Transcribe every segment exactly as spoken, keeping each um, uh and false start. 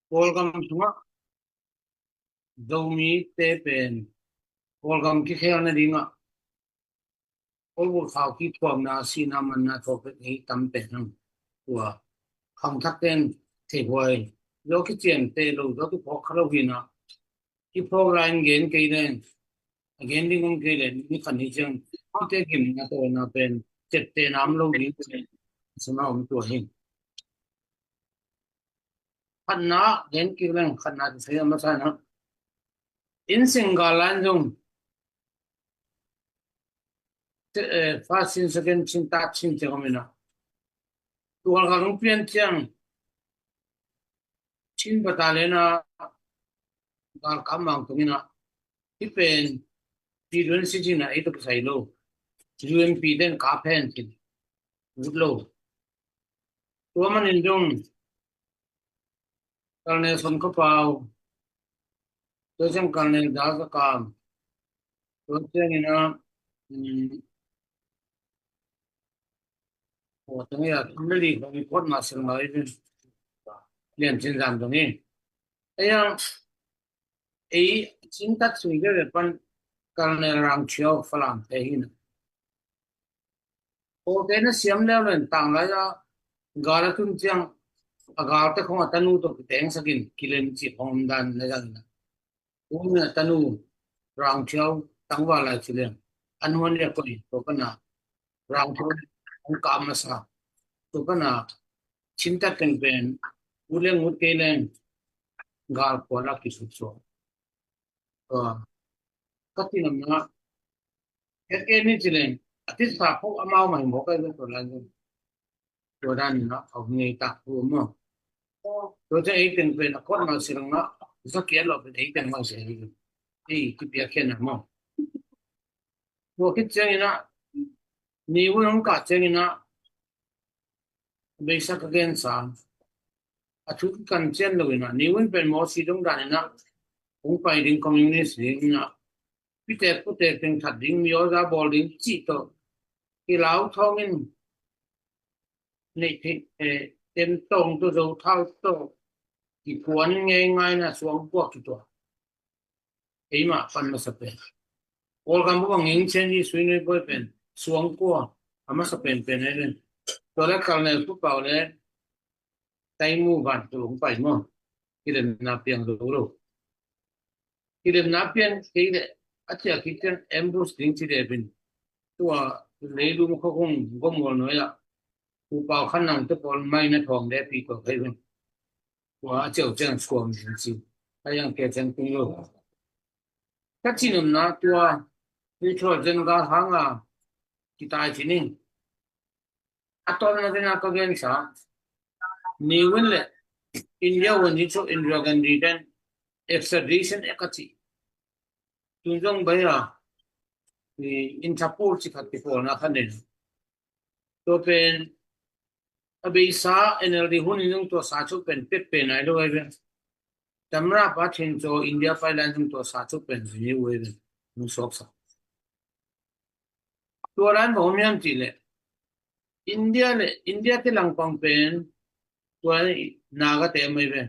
Kawlgam sungah Zomite pen Kawlgam kikhel nadingah Kawlgam khau kithuamna, sihna manna thawhpek hi tam pen hang. Tua khangthak ten theihuai, zaw kician te lo, zaw kiphawk kha lo hinah, kiphawk lai in gen kei leng, a gen ding om kei leng, ni khan hi ciang, kite gimna tawhna pen, cette nam lo ding pen, suna om tua hi. Khatna, gen kik leng, khatna ti thei a masa na. Inn sing gal lan zong, te, eh, first scene, second scene, third scene ciang om inah. Tual gal hong pian ciang, Chin battalion a galkap mang tung inah, hih pen P U N C G na ei tuk sai lo. U M P den kap hen cin. Ut lo. Tua manin zong Colonel Son Kha Pau, tua ciang Colonel Dal Za Kam, tua ciang inah, um, tua ciang inah, kum le li kong i kuat ma sel ma i bin. Lian Cin Zam dong i. Ei a, ei Chin tat sung veve pan Colonel Rang Thiau Falam te hinah. Kawlte na siam leuleu in tanglai a gal a tun ciang a galte khong a tanu tawh kitengsakin kilem cih khong om dan na zang inah. Umi a tanu Rang Thiau tangval lai ci leng an huan liak koi tua pana Rang Thiau an kap masa tua pana Chin tat pengpen ut leng ut kei leng gal kual a kisuksuak. Tua ka tinamna het ke ni ci leng a tisa pho amau mai mawk ai tua lai tua dan inah a hong ngei tak hu maw. Tua ciang ei teng pen a kuat ma sel ngah, za kiat lo pen ei teng ma sel hi. Ei kipiak khian a maw. Tua khit ciang inah, ni un hong kah ciang inah, beisa ka gensa a thu kikan cian lo inah, ni un pen mawsi dong dan inah hong pai ding, communist ding inah, pitek putek teng that ding, mioza bawl ding cih tawh kilau thawngin neih theih, eh, tem tawng tawh, zo thau tawh kikuan ngeingai na suang kuak kituak. Eimah pan masa pen Kawlgam bang ing chen hi sui nui bawi pen suang kua a masa pen pen ai len. Tua le Colonel Pu Pau le Taimu van tu hong pai maw. Kilemna piang lo lo. Kilemna piang kei le a ciah kik ciang ambush ding ci le bin. Tua leilum khawkhung gomol nuai ah Pu Pau Khan Nang te pawl mai na thawng le pi ko kai bin. Tua a ciau ciang suam ding ci. A yang ke ciang tung lo. Ka cinumna tua Pu Thual Zen gal hanga kitai ci ning. A tawpna tena ka gensa, ni un le India un hi chu Indira Gandhi ten extradition e ka ci. Tun zong bai a, i Interpol ci khat kipawlna khan nen. Tua pen a beisa N L D hun in zong tua sa chu pen pek pen ai lo ai ve. Tamra pa thin cho India pailan zong tua sa chu pen zini u ai ve. Nung suak sa. Tua lai bang om hiam cih leh India le India te langpang pen tua lai Naga te mai ve.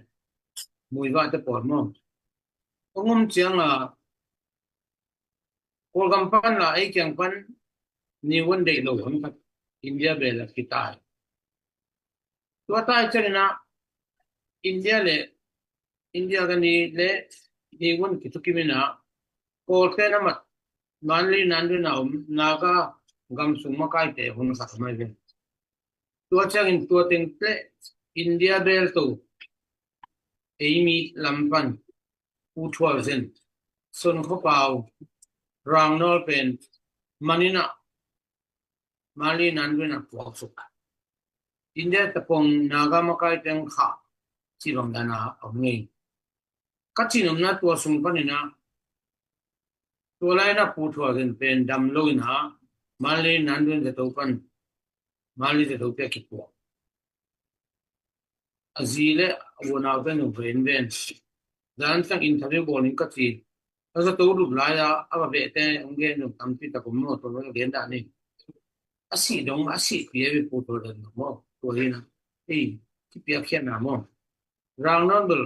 Muivah te pawl maw. Hong om ciang a Kawlgam pan la ei kiang pan ni un deih lo hun khat India bel a kitai. Tua tai ciangin ah India le India gani le ni un kithukim in ah Kawlte na mat Manli Nandun a om Naga gam sung makaite hun khat mai ve. Tua ciangin tua teng teh India bel to ei mi lam pan Pu Thual Zen, Son Khaw Pau, Rang Nawl pen man in ah Manli Nandun a puak suk. India tapong Naga makai teng kha ci bang dan a om ngei. Ka cinumna tua sung pan in ah tua lai na Pu Thual Zen pen dam lo in ah Manli Nandun zato pan Manli zato pia kipuak. A zi le a unaute nung ven ven. Zan sang interview bawlin ka ci. A zato lup lai a, a va vehte hong gen nung tampi tak om maw, tua va gen dah ni. A sih dong, a sih pia ve Pu Thual Zen maw, tua hi na. Ei, kipiak khiatna maw. Rang nawn bel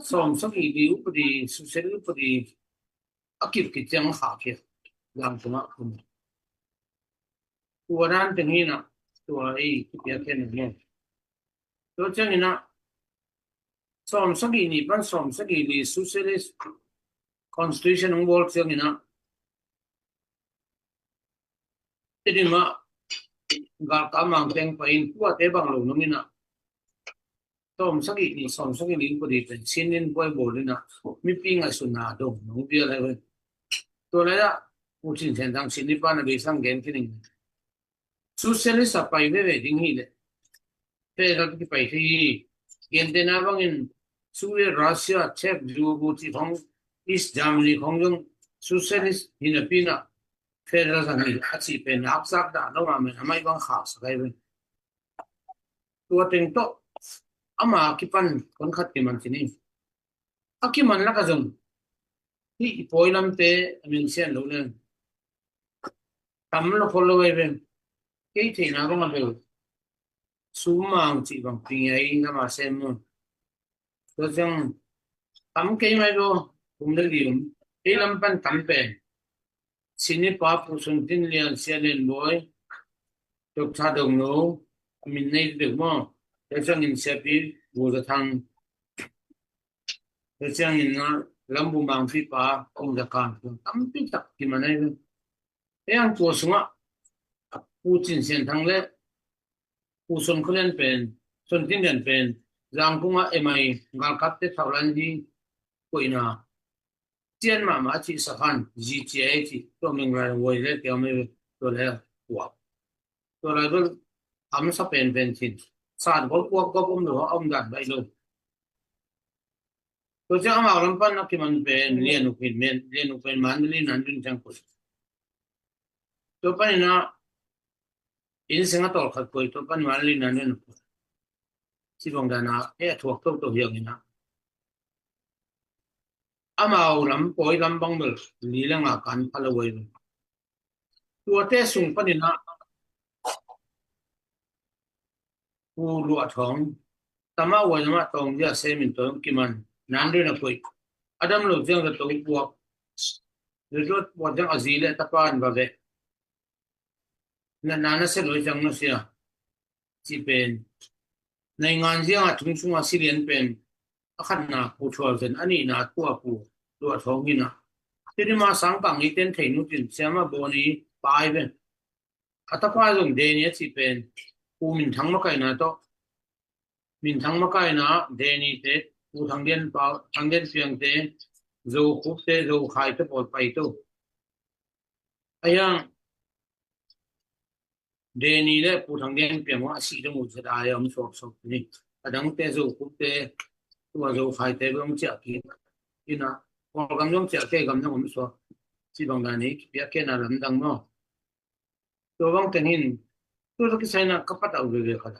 sawm sagih li upadi, suset upadi a kip kiciang a khahkhia. Zangkung ah kum. Tua dan teng hi na, tua ei kipia khen na. Tua ciangin ah sawm sagih nih pan sawm sagih li socialist constitution hong bawl ciangin ah Tedim ah galkap Mang Teng pai in tuate bang lo nungin ah sawm sagih nih sawm sagih nih pudi pen Chin in buai bawl in ah mipi ngaihsutna dong nong bia lai ven. Tua lai ah U Cin Thian Thang Chin i pan a beisang gen khin ing. Socialist a pai veve ding hi leh federal kipai thei hi. Gentehna bangin Soviet, Russia, Czech, Zubu cih khong, East Germany khong zong socialist hi napi in ah federal zang hi a cih pen a haksak dah lo mahmah in a mai bang khaksak ai ven. Tua teng tawh ama kipan kon khat kiman ci ni. A kiman lak ah zong hih i pawi lamte a min sian lo leng tam lo khol lo ai ven. Kei theihna bang a bel sum mang cih bang ping ai lam a sem maw? Tua ciang tam kei mai lo, kum le li um. Kei lam pan tam pen Chin i pa Pu Sun Tin Lian, Sia Lian Bawi, Doctor Dong No, a min nei deuh maw? Tua ciangin Siapi Pu Za Thang, tua ciangin ah Lambu Mangpi pa Kong Za Kan, tampi tak kiman ai ven. Ei ang tua sungah Pu Cin Sian Thang le Pu Sun Khun Lian pen, Sun Tin Lian pen Zangkung ah M I galkapte thaulan di koihna cian mahmah a cih sakhan, G T A cih, tua ming rai woi le kiau mai tua le kuak. Tua lai bel amsa penpen cin. Sat gop kuak gop om lo, a om dan bai lo. Tua ciang amau lam pan a kiman pen Lian Uk hin men, Lian Uk pen Mandalay Nandun ciang kul. Tua pan in ah inn seng a tawlkhat koi, tua pan Mandalay Nandun kul. Cibang dan ah e a thuak toto hiang in ah amau lam pawi lam bang bel li le nga kan pha lo wai lo. Tuate sung panin ah Pu Luah Thawng, tama wai lam ah tawng dia semin tawng kiman nan rin a koih. A dam lo ciang zato puak. Zato puak ciang a zi le tapa an va veh. Na, na, na se loi ciang nusia. Ci pen. Naingan ziang a thung sung a si lian pen. A khatna Pu Thual Zen, a nihna tua Pu Luah Thawng in ah. Tedim a sangkang i ten thei nu tin siama bawni pai pen. A tapa zong Deni a ci pen. Pu Min Thang makaina tawh. Min Thang makaina Deni te, Pu Thang Lian Pau, Thang Lian Piang te, Zo Khup te, Zo Khai te pawl pai to. A hiang Deni le Pu Thang Lian Piang a si dong u zet a om suak suak ni. A dangte Zo Khup te, tua Zo Khai te bang ciah ki. Ina, Kawlgam dong ciah ke gam dong om suak. Ci bang dan hi, kipia kena lamdang maw. Tua bang teng hin, tua tua kisai na ka pat au veve khat.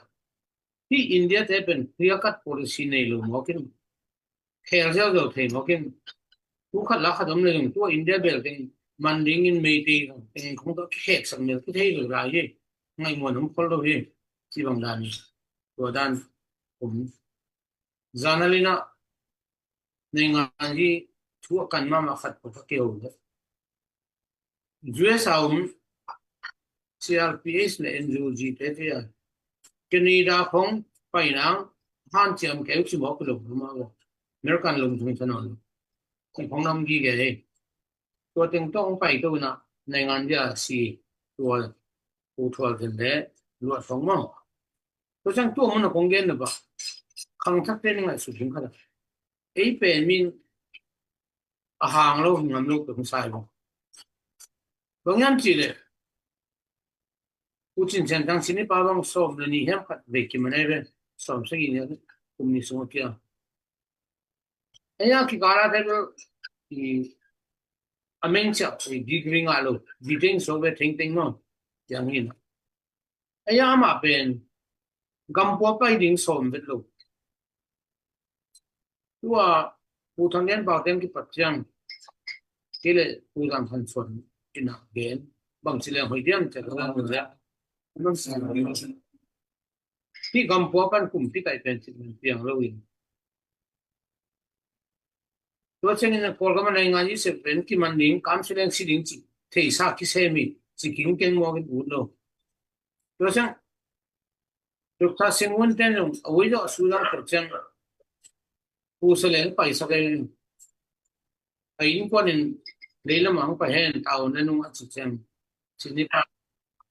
Hih India te pen clear cut policy nei lo mawk in. Khel ziauziau thei mawk in. Tu khat la khat om le zong tua India bel teng man dingin Meitei teng khong tawh kikheksak mel kithei lo lai hi. Ngaihmuan om khol lo hi. Ci bang dan hi. Tua dan om. Zanalina nei ngan hi thu a kan mahmah khat pawh ka keu le. U S a om C R P H le N U G te te a Canada khong painang hanciam keu ci mawk lo lo ma lo. American lungthung thanon lo. Ci khong nam gige hi. Tua teng tawh hong pai to na nei ngan dia si tua Pu Thual Zen le Luah Thawng maw. Tua ciang tua mun a kong gen na ba khangthak te ni ngaihsut ding khat a. Ei pen min a hang lo, ngam lo, pe hong sai lo. Bang hiam cih leh U Cin Thian Thang Chin i pa bang sawm le nih hiam khat vei kiman ai ve. Sawm sagih ni kum ni sung a kia. Ei a kikal a te bel i a meng ciah i degree ngah lo. Degree so ve tengteng maw. Tiang hi na. Ei a amah pen gampua pai ding sawm vet lo. Tua Pu Thang Lian Pau teng kipat ciang kei le Pu Zang Khan Suan in a gen bang ci leng hoih diam ciah ka ngan mun le. Hih gampua pan kumpi kaih pen cih piang lo in. Tua ciangin a Kawlgam a nai ngan i sep pen kiman ding, kamsial leng si ding ci theisa kisem hi, ci kingkeng mawk in ut lo. Tua ciang Doctor Singh Wun ten zong a ui zawh a suzang tua ciang Pu Saleng paisak ei, a innkuan in leilamang pai hen, tau na nung a ci ciang Sydney pa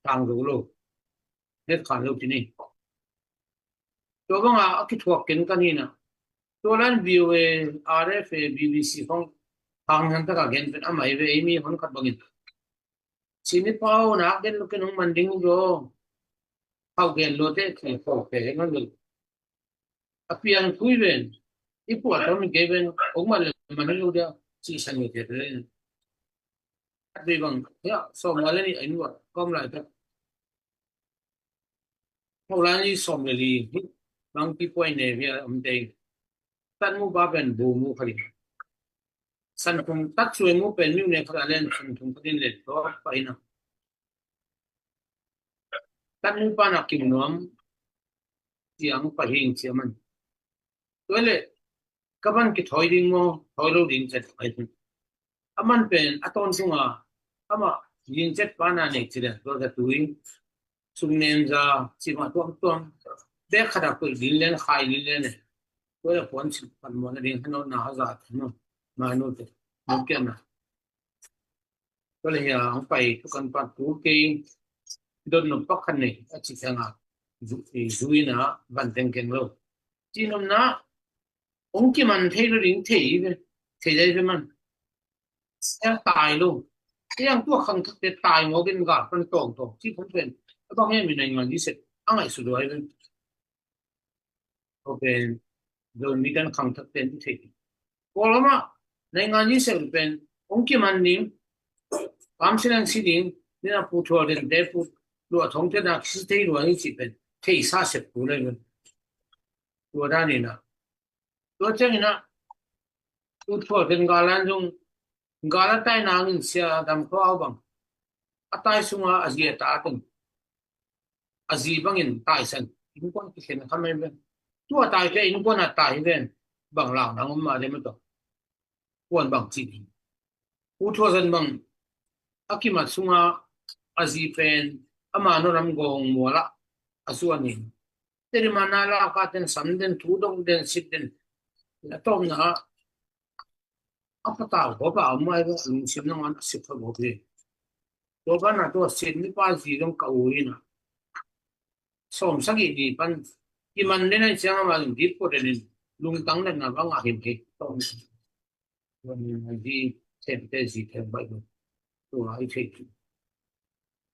tang zo lo, het khan lo ti ni. Tua banga a kithuak ken kan hina. Tua lan V O A, R F A, B B C khong hang hang taka gen pen amai ve, ei mi hon khat bangin. Sini pau nak gen lo ken hong man ding lo. Hau gen lo te ki pau pe ngan lo. A pian kui ven. I puat tam ke ven. Ong man le man lo dia. Ci san lo te ven. At bi bang. Ya, so ma le ni ai nuat. Kom lai ta. Holan i sawm le li, bang ki puai ne via om dei. Tat mu ba pen bu mu khali. San thum tat suai mu pen miu ne khala len san thum khalin le to pa ina. Tat mu pa na kim nuam, tiang pa hing cia man. Tua le, ka van kithawi ding maw, thawi lo ding cet ai. A man pen, a tawntung a, amah, yin cet pa na nek ci le, tua ka tui. Sum nem za, ci ma tuam tuam. Bek khat a kuih lin len, khai lin len e. Tua le puan ci pan muan a ding, hano na za, no. Ma no te, no kia na. Tua le hia, ang pai, tu kan pan tu kei. Don no pak kan ne, a ci tanga. Zu, zu ina, van teng keng lo. Ci nom na, ong kiman thei lo ding thei ve, thei dai ve man. Sia tai lo. Sia ang tua khang thak te tai mo gen ga pan tong tong. Ci phung pen. Abang he mi nai ngan di set. Ang ai su duai ve. Open. Don mi kan khang thak te thei. Ko lama nai ngan di set pen. Ong kiman ning. Kam silang si ding. Ni na pu thua den te pu. Lua thong te na kisi thei lua ni ci pen. Thei sa set pu lai ve. Tua dan ina. Tua ciangin ah, tu thual ken galan zong, gala tai nangin sia dam khua au bang. A tai sunga a zi a ta teng. A zi bangin tai san. Innkuan kikhen kha mai ven. Tu a tai te innkuan a tai hi ven. Bang lang nang om ma le ma to. Kuan bang ci ding. U Thua Zan bang a kimat sunga a zi pen ama no ram gong muala a suan in. Teri mana la ka ten sam den thu dong den sit den. A tom na a patau ko ba mai ba lungsim na ngan a sip kha bo bi. Tua bana tua sit ni pa zi dong ka u ina. Som sagi ni pan kiman den ai siang ama lung dit po den in lungtang den na bang a him hi. Tom. Tua ni a zi themte zi them baih lo. Tua i thei tu.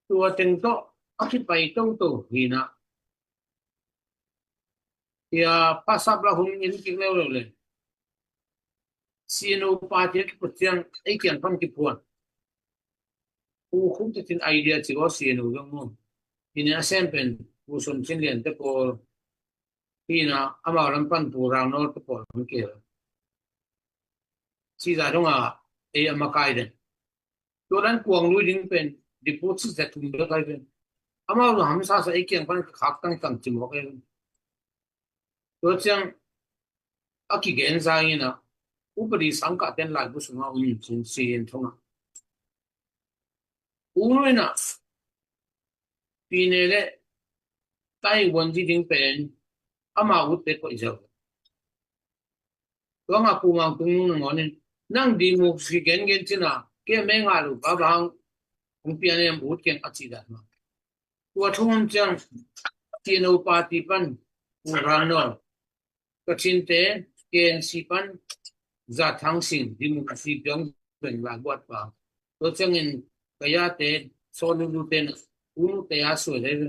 Tua teng tawh a kipai toto hi na. Tia pasap la hun in kik leuleu le. C N O party a kiput ciang ei kiang pan kiphuan. U khum te tin idea ci ko C N O zong mu. Hi ni a sem pen u Som Cin Lian te pawl. Hi na amau lam pan pu rang nawl te pawl hong kil. Sisa dong a ei a makai den. Tua dan kuang lui ding pen diput sisa tum bek ai pen. Amau lo hamsa sa ei kiang pan khak tang tang ci mawk ai pen. Tua ciang a kigen sa ina upadi sangkah ten lai bu sunga um cin si in thunga. U lui na pine le tai wan di ding pen ama ut te koih zau. Tua nga pu mang tung nung nangonin nang di mu si gen gen cina ke me nga lu ba bang kung pian em ut keng a ci dan ma. Tua thung om ciang C N O party pan u rang no. Kachin te K N C pan za thang sing di mu si piang ben la buat pa. Tua ciangin kaya te so lu lu te na u nu te a suai le.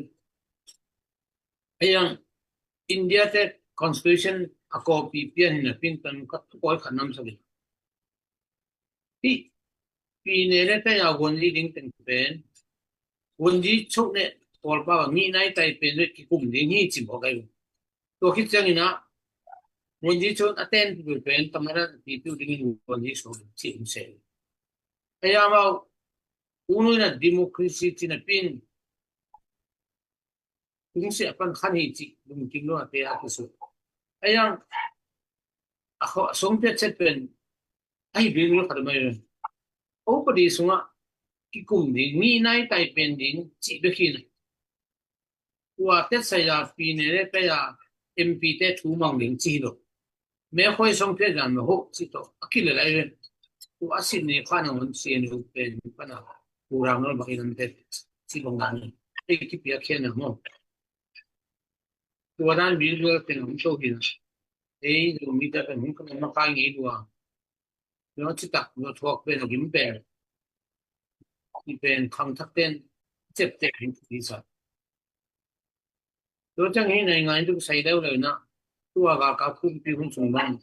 Ayang India te constitution a copy pian hin a pin tan ka koi khan nam sa le. Hi, pine le tai a wonji ding teng pen. Wonji chok ne tolpa ngi nai tai pen le kikum ding hi ci bo kai. Tua khit ciang ina wonji chok a ten pi pen tamara pi pi ding in wonji so ci um se. Aya mau unu ina democracy ci na pin. Tung sia pan khan hi ci lungkim lo a pe a kisu. Ayang a kho song pia chet pen Ahi bilbil khat a mai ve. Upadi sungah kikum ding, ni nai tai pen ding cih bek hi na. Tua tetsai a pi ne le pei a M P te thu mang ding ci hi lo. Me khoi song pia zan ma ho ci to a kile lai ve. Tua a sin ne kha na ngon C N U pen pana kurang nol bang inam te ci bang dan. Ei kipia khen na mo. Tua dan bilbil pen hong so hi na. Ei lo mi ta pen hong kama kai ngei tua. Tua citak tua thuak pen a gim pen. I pen khang thak ten cep tek hin ti sa. Tua ciang hi nai ngai tuk sai deuh lo na. Tua ga ka kumpi hun sung bang.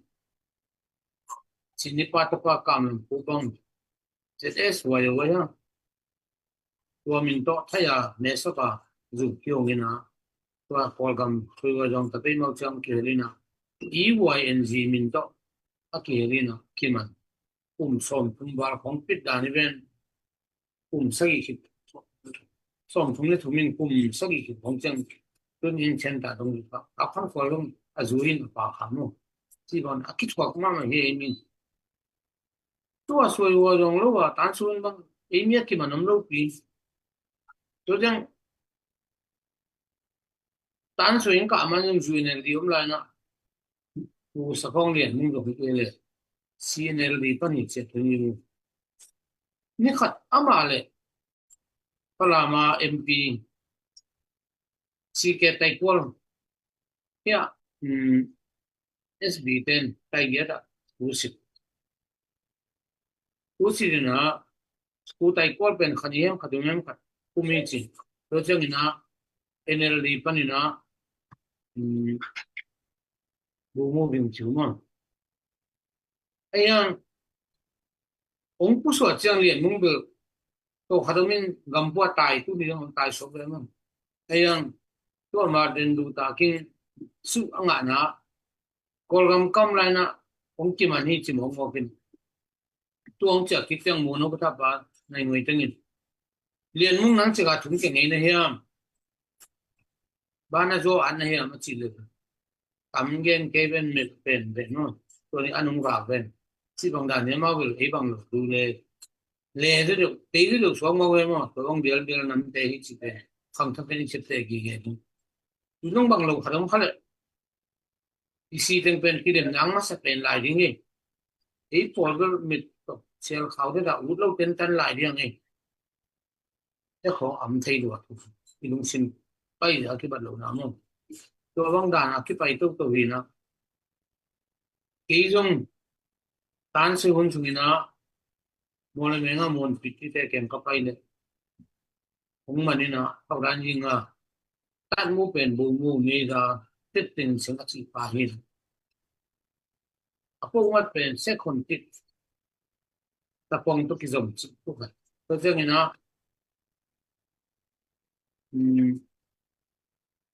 Sini pa tapa kam pu bang. Z S Y O ya. Tua min tawh thai a nesak a zuk kiong ina. Tua Kawlgam thui wa zong tapei mau ciang kihel ina. E Y N G min tawh a kihel ina kiman. Kum sawm thum val khong pit dan i ven. Kum sagih khit, sawm thum le thum in kum sagih khit khong ciang tun in cen ta dong i pa. A khang Kawlgam a zu in a pa kha mu. Ci ban a kithuak mama hi ei min. Tua suai ua zong lo a tan suin bang ei mi a kiman om lo pi. Tua ciang tan suin ka man zong zu in el di om lai na. Pu Sa Khong Lian Mung zong hi le C N L D pan hi ciat tun i mu. Ni khat ama le Palama M P C K Taikual. Hia, um, S B ten Taigiat a Pu Sit. Pu Sit ina, Pu Taikual pen khat i hiam khat i hiam khat kum i ci. Tua ciang ina N L D pan ina, um, bu mu ving ciu ma. Ayang, ong pusuat ciang Lian Mung bel to khat om in gam pua tai tu ni ong tai sok bel ma. Ayang, tua Martin Luther King su a ngah na Kawlgam kam lai na ong kiman hi ci mawk mawk in. Tua ong ciak kik ciang mu no ka thapa nai nuai tengin. Lian Mung nang cika thum ke ngei na hiam. Bana zo an na hiam a ci le. Kam gen kei ven met pen ven no. Tua ni anung rak ven. Ci bang dan hiam a wil ei bang lo du le. Le du deuh, tei du deuh suak ma ve maw. Tua bang bial bial nam te hi ci pen. Khang thak pen i cip te gi gen. Tu nong bang lo khat om kha le. I si teng pen kidem nang masa pen lai ding hi. Ei pawl bel mit sial khau te da ut lo ten tan lai ding hi. E kho am thei lua tu. I lungsim pai a kibat lo na mo. Tua bang dan a kipai to to hi na. Kei zong tan se hun sung ina. Mo le menga mon pit ti te kem ka pai le. Hong man ina, hau dan zinga. Tat mu pen bu mu mi za, tit ting sing a ci pa hin. A po ngat pen second tit. Ta pong to kizom ci tu ka. To zeng ina, um,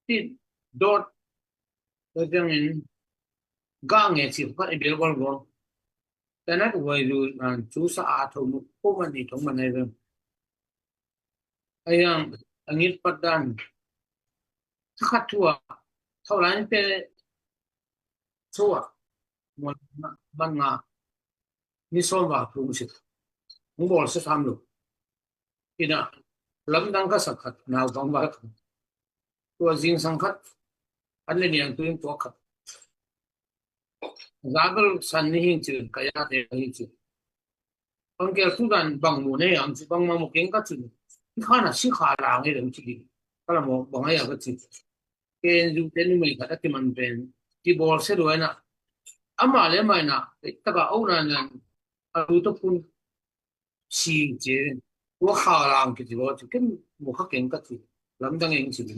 tit dot, to zeng in, ga nge ci ka i bel bol bol. Tanat wai lu, um, cu sa a tho mu, po man ni tho man ai veng. Ayang, angit pat dan. Thakhat thua, thau lain te, thua, mon, man nga, ni som va phung sit. Hung bol sit ham lo. Ina, lamdang ka sak khat, nau bang va. Tua zing sang khat, an le niang tuin tua khat. Zabel san ni hing cil, kaya te hing cil. Bang kel tu dan bang mu ne am ci bang ma mu keng ka ci. Ki kha na si kha la nge dem ci di. Kala mo bang ai a ka ci. Ken ju te nu mei khat a ti man pen. Ti bol se duai na. Ama le mai na. Taka o na nan. A lu to pun. Si ci. Tua kha la ang ki ci lo ci. Ken mu kha keng ka ci. Lamdang eng ci di.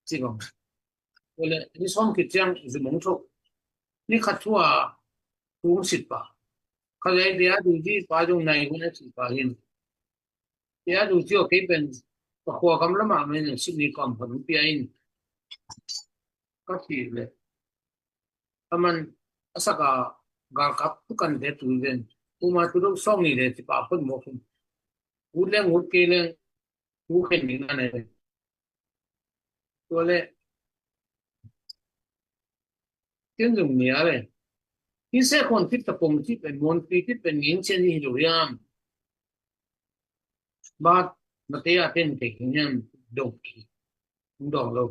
Ci bang. Tua le, ni som khit ciang zumong tho. Ni khat thua, tung sit pa. Khat lei dia du ji pa zong nai hun a sit pa hin. Dia du ji o kei pen, ka khua kam lama men sit ni kam hon pia in. Ka thi le. Aman, a saka, galkap tu kan de tu ven. Uma tu do song ni le, ti pa pon mo kun. Ut leng, ut kei leng, u khen ni na ne. Tua le, ken zong nia le. Hih Sekhuan cih, Tapung cih pen, Muanpi cih pen ngingchian hi lo hiam? Bat, Mate a ten te hi hiam? Dong ki, dong lo.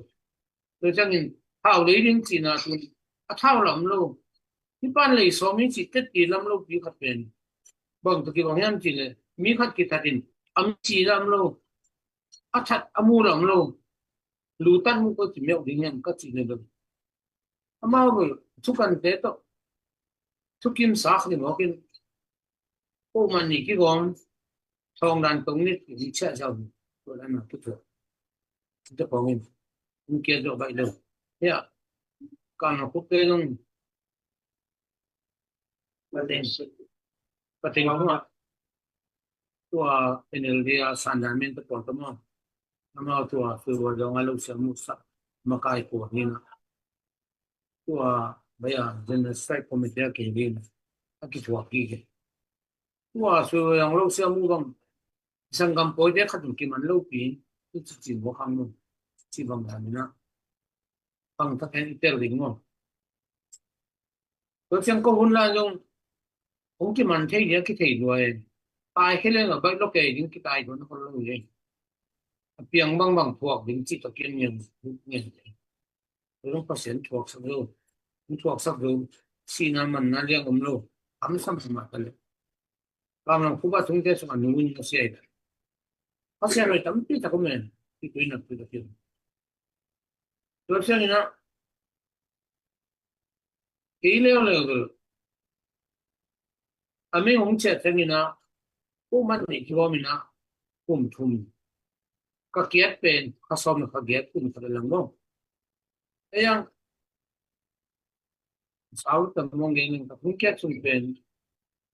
Tua ciangin thau lei ding cihna tun a thau lam lo. Hih pan lei sawm hi cih tet ki lam lo pi khat pen. Bang tua kibang hiam cih leh mi khat kithat in a mi ci lam lo, a that a mu lam lo. Lu tan mu ko ci meuh ding hiam ka cih leh lo. Amau bel thukante tawh thukim sak ni mawkin, ko man ni kigawm thawng dan tong ni ni chia zau ni ko dan na kituak. Cita pawngin ung kia dawh baih lo. Hia, kan na khup te zong Pateng, Pateng hua tua N L D a sandan min te pawl ta maw. Amau tua Sui Vua Zong a lo siam musak makai pawl ni na. Tua bai a General Strike Committee a kei ding a kituak kik e. Tua Sui Vua Zong lo siam mu bang sanggam pawite khat in kiman lo pi, tu ci ci mu khang mu ci bang dan ina. Bang tak hen i tel ding maw. Tua ciang ko hun lai zong hong kiman thei dia kithei lua e. Tai khia leng a baih lo kei ding kitai tua na ko lo e. A piang bangbang thuak ding ci tua kian ngian ngian e. Tua zong Pasian thuaksak zo. Hong thuaksak zo. Sihna manna liang om lo. Kamsam sama ta le. Kamlang khuba tungte sung a nungin a sia i ta. Pasian roi tampi tak om e. Ti tui nak tui ta kian. Tua ciang ina kei leuleu bel a meng hong ciah ciang ina, ko man nih kibawm ina kum thum, ka kiat pen ka sawm le ka giat kum khat a lang maw. Ei ang sau tam mong geng ka hong kiat sung pen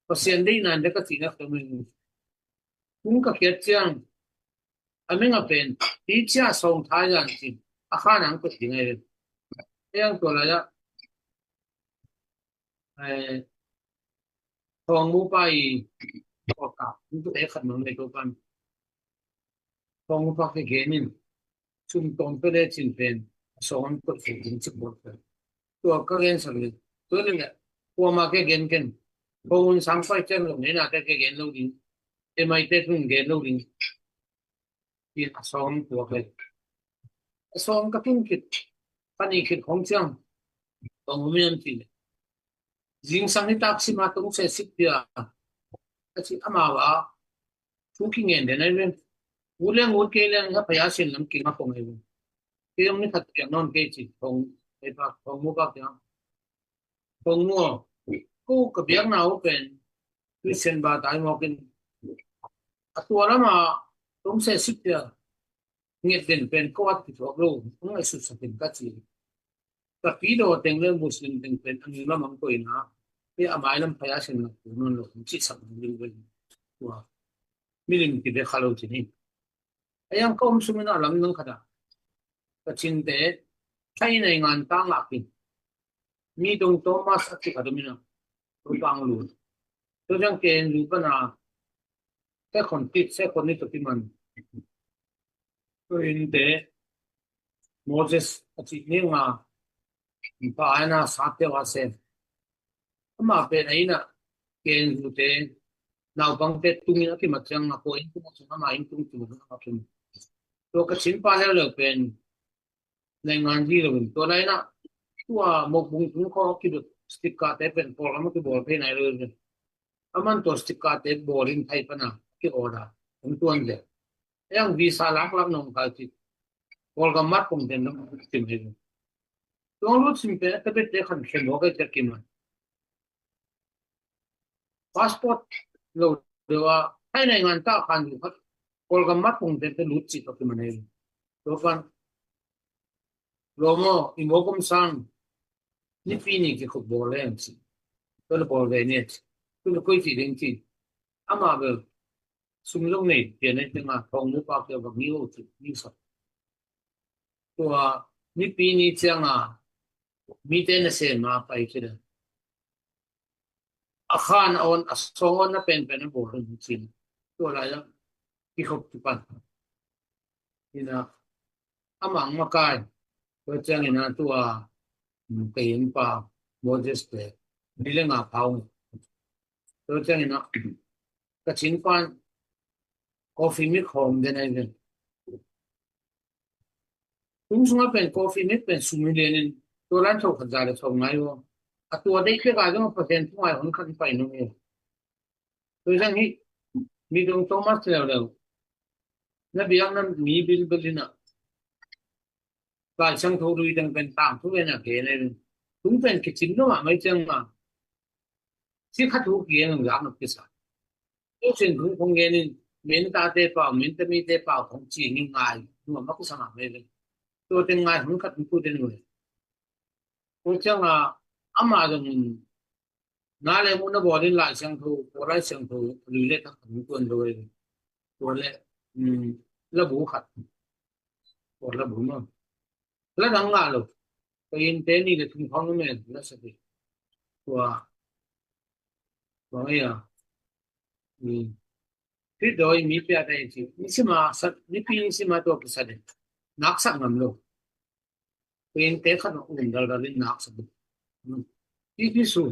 Pasian deihna in de ka cihna ka meng. Hong ka kiat ciang a meng a pen hi cia sawng thai zan cin a khan ang pet ding ai. Ei ang tua lai ah thawng mu pa i kawka hong tua e khat mang nei tua pan thawng mu pa ke genin sum tawm pe le cin pen a sawng an kot fe ding cik bawt fe. Tua ka gen sak le tua le le kuama ke gen ken thawng un sang pai ciang lo nei na te ke gen lo ding. Ei mai te tun gen lo ding. Pi a sawng tua ke a sawng ka tun kit ka ni kit khong ciang thawng mu mian cin zingsang hi tak sima tung se sik pia. Ka ci amau a thu ki ngen den ai ven. Ut leng ut kei leng ha paya sin lam ki nga kong ai ven. Kei ong ni khat piak non kei ci kong ai pak kong mu pak ya. Kong mu ko ka biak na u pen Christian ba tai mawkin a tua lama tung se sik pia. Nget den pen ko at ki thuak lo ong ai sut sakin ka ci. Ka pi daw teng le Muslim teng pen a nung lam ang koina pe a mai lam paya sin lak tu nun lo ci sak ding vel tua milim ki be kha lo ci ni. A yang ka om sumina lam nang khata ka cinte thai nei ngan ta ngak in mi dong Thomas a ci ka domina tu pang lu tu jang ken lu pana te khon tit se khon ni tu ti man. Tuin te Moses a cih ni nga pa aina sa te wa se. Ama pen aina ken zu te naupang te tungin a kimat ciang a ko in tung sung ama in tung tung a kim. Tua ka chin pa leu leu pen nei ngan di lo in tua laina tua mokbung tung ko kidot stick ka te pen por ama kibol pe nai lo in. Aman tua stick ka te bol in thai pana ki order. Ong tuan le. Yang visa lak lak nong kal ci. Kawlgam mat pong den nong kim hi. Tuang lut sim pe ta bet te khan khem ho kai ta kim. Passport lo dewa thai nai ngan ta khan du khat. Kawlgam mat pong den te lut ci ta kim hi. Tua pan lo mo i mo kom sang ni pi ni ki khop bol le ang ci. Tua le bol ve ni ci. Tua le koi ci ding ci. Ama bel sum zong nei pian nei tenga thawng mu pa kia bang ni o ci ni sa. Tua nipi ni cianga mite na sem a pai ci da. A khan a on a song on na pen pen a bol hun cin. Tua lai la i khop tu pan. Ina amang makai. Tua ciang ina tua kei in pa Moses te Ni le nga pau. Tua ciangin ah, ka cin pan coffee mix khawm den ai den. Tung sungah pen coffee mix pen sum hi lianin, tua lan tho khat za le tho ngai uh. A tua deih tek a zong a Pasian thu ngai hun khat pai nung hi. Tua zang hi, mi dong Thomas leuleu. Na biakna mi bilbel in ah. Lai Siangtho lui teng pen tangthu en a gen ai. Tung pen kicin lo mah mai ciang ma. Si khat thu kigen ang zak nak kisa. Tua sin thu khong gen in, min tate pau, min te mi te pau khong ci ngi ngai. Nuam a kisa mah mai le. Tua teng ngai hun khat thu te ngai. Tua ciang a, ama zong in, na le mu na bawl in Lai Siangtho, tua Lai Siangtho, lui le thak khong tuan lo ai. Tua le, um, la bu khat. Tua la bu ma. La dang ngah lo. Ka inn te ni le thum khawng men la sa ding. Tua, tua ngai a. Ni. Pi doi mi pia dai ci. Ni sima sa, ni pi ni sima tua kisa ding. Nak sak ngam lo. Ka inn te khat um dal dal in nak sak ding. Pi pi su.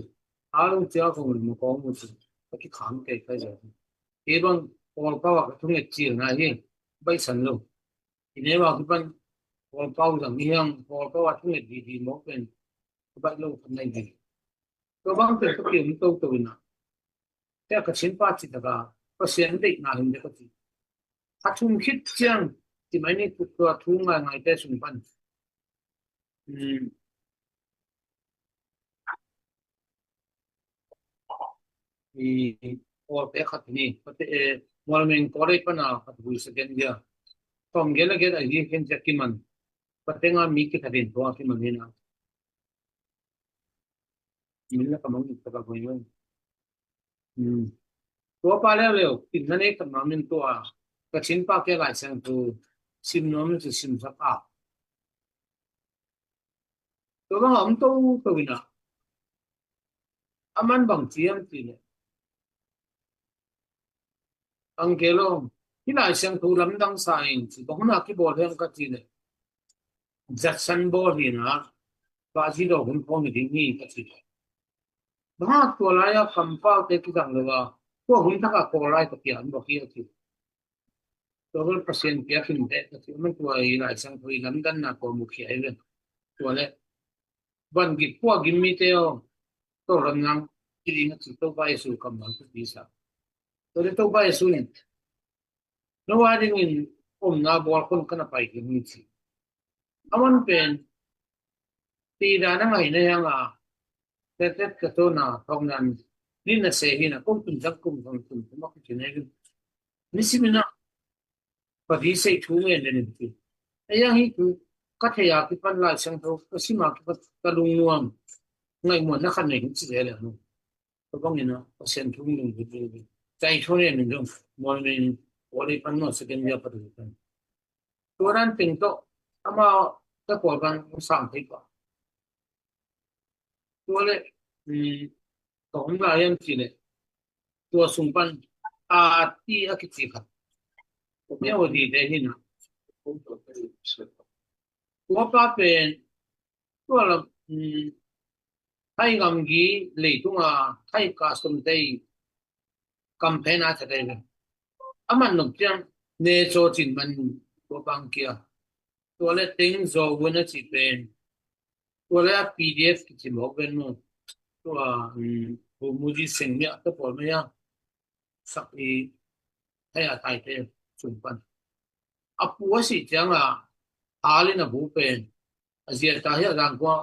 A lung tia kong mu kong mu su. Ka ki kham kei kai za. Kei bang Paul Pau a ka thunget cil na hi. Bai san lo. I ne wa kipan Paul Pau zang i hiang Paul Pau a thunget di di mawk pen ka baih lo khat nai di. Tua bang pen ka piang to to ina. Tia ka cin pa ci taka Pasian deihna hin de ka ci. A thum khit ciang ci mai ni tua thu ngai ngai te sung pan. I Kawlte khat ni, Kawlte, eh, Mualmeng Kawlte pana khat hui second dia. Tawm gel a gel a hi khen cia kiman. Kawlte nga mi kithatin tua kiman hi na. Min la kamang kaba hui hui. Tua pa leuleu, kin na nei khat ma min tua, ka cin pa ke Lai Siangtho sim nuam in sim sak a. Tua bang a om to to ina. A man bang ciam ci le. Ang ke lo, hi Lai Siangtho lamdang sa in ci, bang hun a kibawl hiam ka ci le. Jatsan bawl hi na, ba zi lo hun khawng hi ding hi ka ci le. Bang a tua lai a kampau te kizang lo a, tua hun thak a kawl lai ka pian bawk hi a ci. Tua bel Pasian piak in te ka ci, man tua hi Lai Siangtho i lamdanna kua mukhia hi ve. Tua le, van gik pua gim mi te aw, to ram nang, ki ding a ci Topa Jesu kammal tu pi sa. Tua le Topa Jesu in, no a ding in omna bawl khun kana pai ding hi ci. A man pen, ti dan a ngai na hiang a, tet tet ka to na, thawk nan, ni na se hi na, kum tun sak kum thong kum kum a kutin he. Ni simina, Padi sei thu ngen den in ti. A yang hi thu, ka thei a kipan Lai Siangtho, ka sim a kipan ka lungnuam, ngai muan na khan nei hin ci le le nu. Ka bang ina, Pasian thu ngen den in ti. Cai thu ngen den in dong, Mualmeng, Kawlte pan Mualmeng second dia Padi pan. Tua dan teng tawh, ama ka Kawlte pan sang thei pa. Tua le, um, ka hong lai am ci le. Tua sung pan a ti a kici khat. Mia wa di te hi na. Tua pa pen, tua la, um, Thai gamgi leitung a, Thai ka sum tei, kam pen a ta tei le. A man nop ciang, ne caw cin man tua bang kia. Tua le Teng Zaw Win a ci pen. Tua le a P D F kici mawk ven mu. Tua, um, bu muji seng mia ta pawl mia. Sak i, thei a thai te, sung pan. A pu a si ciang a, a le na bu pen. A zia ta hi a zang kua,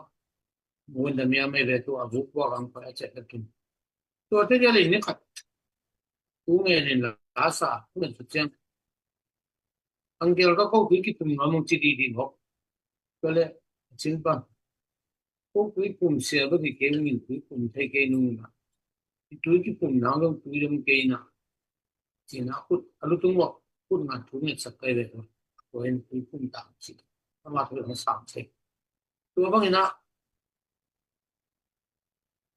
bu na mia mai ve tua, a bu kua gang pa a chet a kin. Tua te dia le ni khat. Tu ngen in la sa, tu ngen sa ciang. Angel ka ko tui ki tum ngam ci di di hok. Ka le, cin pa. Ko tui kum sia ba di ke ngin tui kum thei ke nung na. Tui ki kum na ngam tui dam ke na. Cin a kut, a lu tung wak, kut ngan tu ngen sa kai le. Ko en tui kum ta ci. Ama tu ngen sa ce. Tua bang ina,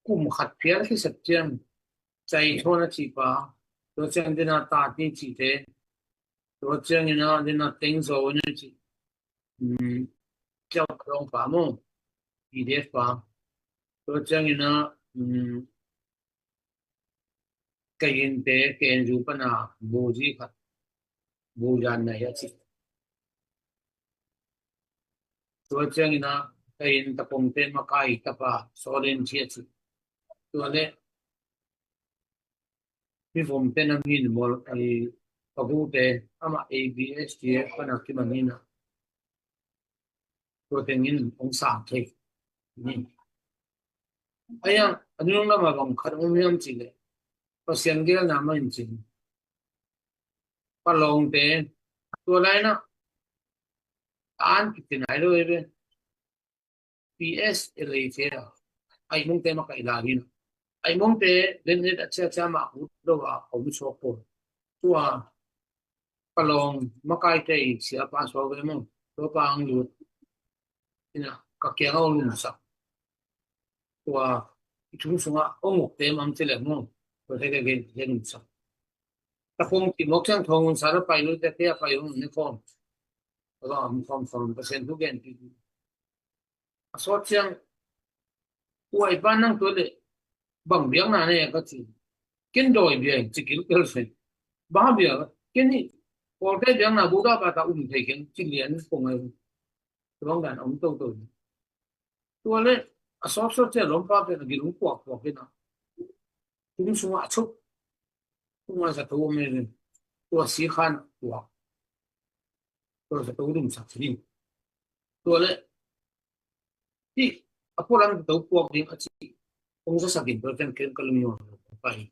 kum khat phial khi sep ciang, Cai Thawn a ci pa, tua ciang dina ta ti ci te, tua ciang ina dina Teng Zaw Win a ci, um, Ciau Khrong pa mu, P D F pa, tua ciang ina um, Kayin te K N U pana buzi khat, buzan na hi a ci. Tua ciangin a Kayin Takong te makai tapa Sawlin ci a ci. Tua le Mivom te na min mol ai pagu te ama A B S T F pana kimanina. Tua tengin ong sang thei. Ni. Ayang, anung lama bang khat ong hiam ci le. Pasian gel na ma in cin. Palawngte, tua laina, an kitinai lo ebe. P S L A te a, ai mongte ma kai la hin. Ai mongte, den net a chia chia ma ut lo a, om so ko. Tua, palawng, makai te i sia pa so ve mo. Tua pa ang lut. Ina, ka kiang a ong lum sak. Tua, i thum sunga, ong uk te mam te le mo. Tua te ke gen, gen lum sak. Ta kong ti mok chang thong un sa ra pai lu te te a pai ong ne kong. Tua, am kong kong, Pasian thu gen ti. A sawt ciang, uai pa nang tua le, bang biang na ne ka ci. Ken doi biang, ci kil kel se. Ba biang, ken ni, kol kai biang na bu da ba ta um thei ken, ci lian ko ngai. Tuang dan om to to. Tua le, a sawt sawt ciang lom pa pen a gilung kuak kuak ken a. Tung sunga a chuk. Tung a sa to me ken. Tua si khan kuak. Tua sa to dum sak si. Tua le, Hi, a pualam tawh puak ding a ci. Kong sa sakin tua ciang ken ka lungnuam lo pai.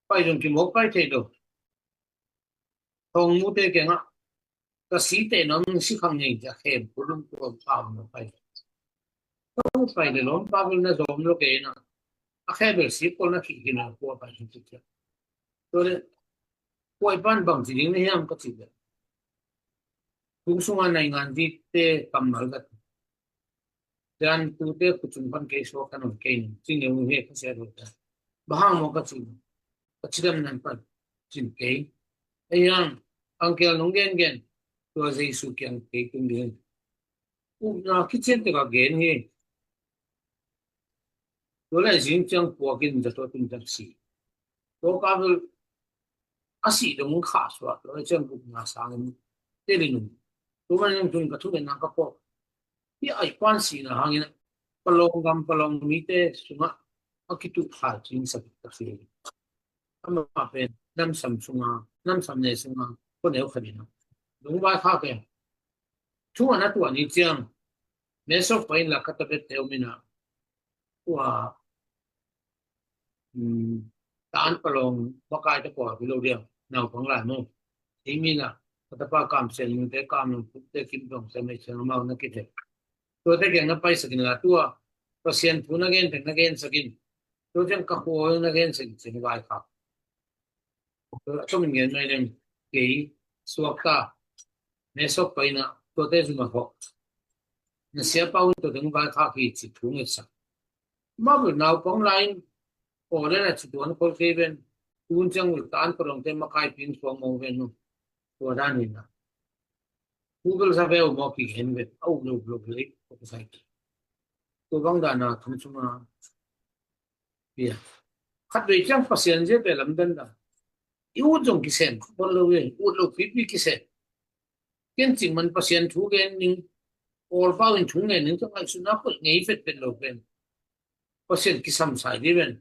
Pai zong kimawk pai thei lo. Thawng mute kengah ka si teh na hong si khang ngei cia khem kulum tua pam lo pai. Ka hong pai le lawm pa bel na zawm lo kei na. A khe bel si kol na khih khin a kua pai hi cia. Tua le, kua i pan bang ci ding na hiam ka ci le. Kung sunga naingan dikte kammal ka tu. Dan tute khuchung pan kei suak kan on kei ning. Cing neu he ka sia dua ta. Bahang mo ka cing. Ka cidam nan pan cin kei. Ei hang, angkel nong gen gen. Tua Jesu kiang kei tung ding. Upna kician te ka gen hi. Tua lai zing ciang puakin za tua tung ciang si. Tua ka bel a si dong kha suak. Tua lai ciang upna sangin telin um. Tua man zong tun ka thu gen na ka puak. Hi ai kuan sihna hangin a palawng gam palawng mite sungah a kituh thai cing sak ka si. Amah pen namsam sunga, namsam ne sunga, ko neu khanin a. Lungvai kha ke. Thu ana tuah ni ciang. Mesok pain la ka tabet teu mina. Ua Taan palawng makai te pawl hi lo diam, naupang lai maw? Ei mina ka tapa Kam Sian Lung te, Kam Lung Puk te, Kim Dong te, mei siang amau na kite. Tuate kiang na paisakin la tua Pasian thu na gen teng na gensakin. Tua teng ka khua na gensakin cin vai kha. Tua a tawm in gen mai leng kei suakta. Mesok paina tuate zuma hawh. Na siapa un tua teng vai kha ki ci thu ngetsak. Mabel naupang lain aw le na ci tuan khol kei ven. Tun ciang ul taan palawngte makai pin suang mong ven nu. Tua dan in a. Google sa ve uh maw ki hen ven. A uk lo uk lo le. Tua bang dan a thum sunga. Pia. Khat vei ciang Pasian zia ve lamdan dan. I ut zong kisem khol lo ve. Ut lo pipi kisem. Ken cing man Pasian thu gen ning. Awl pau in thu ngen ning. Tua ngaihsutna pulh ngei vet vet lo pen. Pasian kisam sai di ven.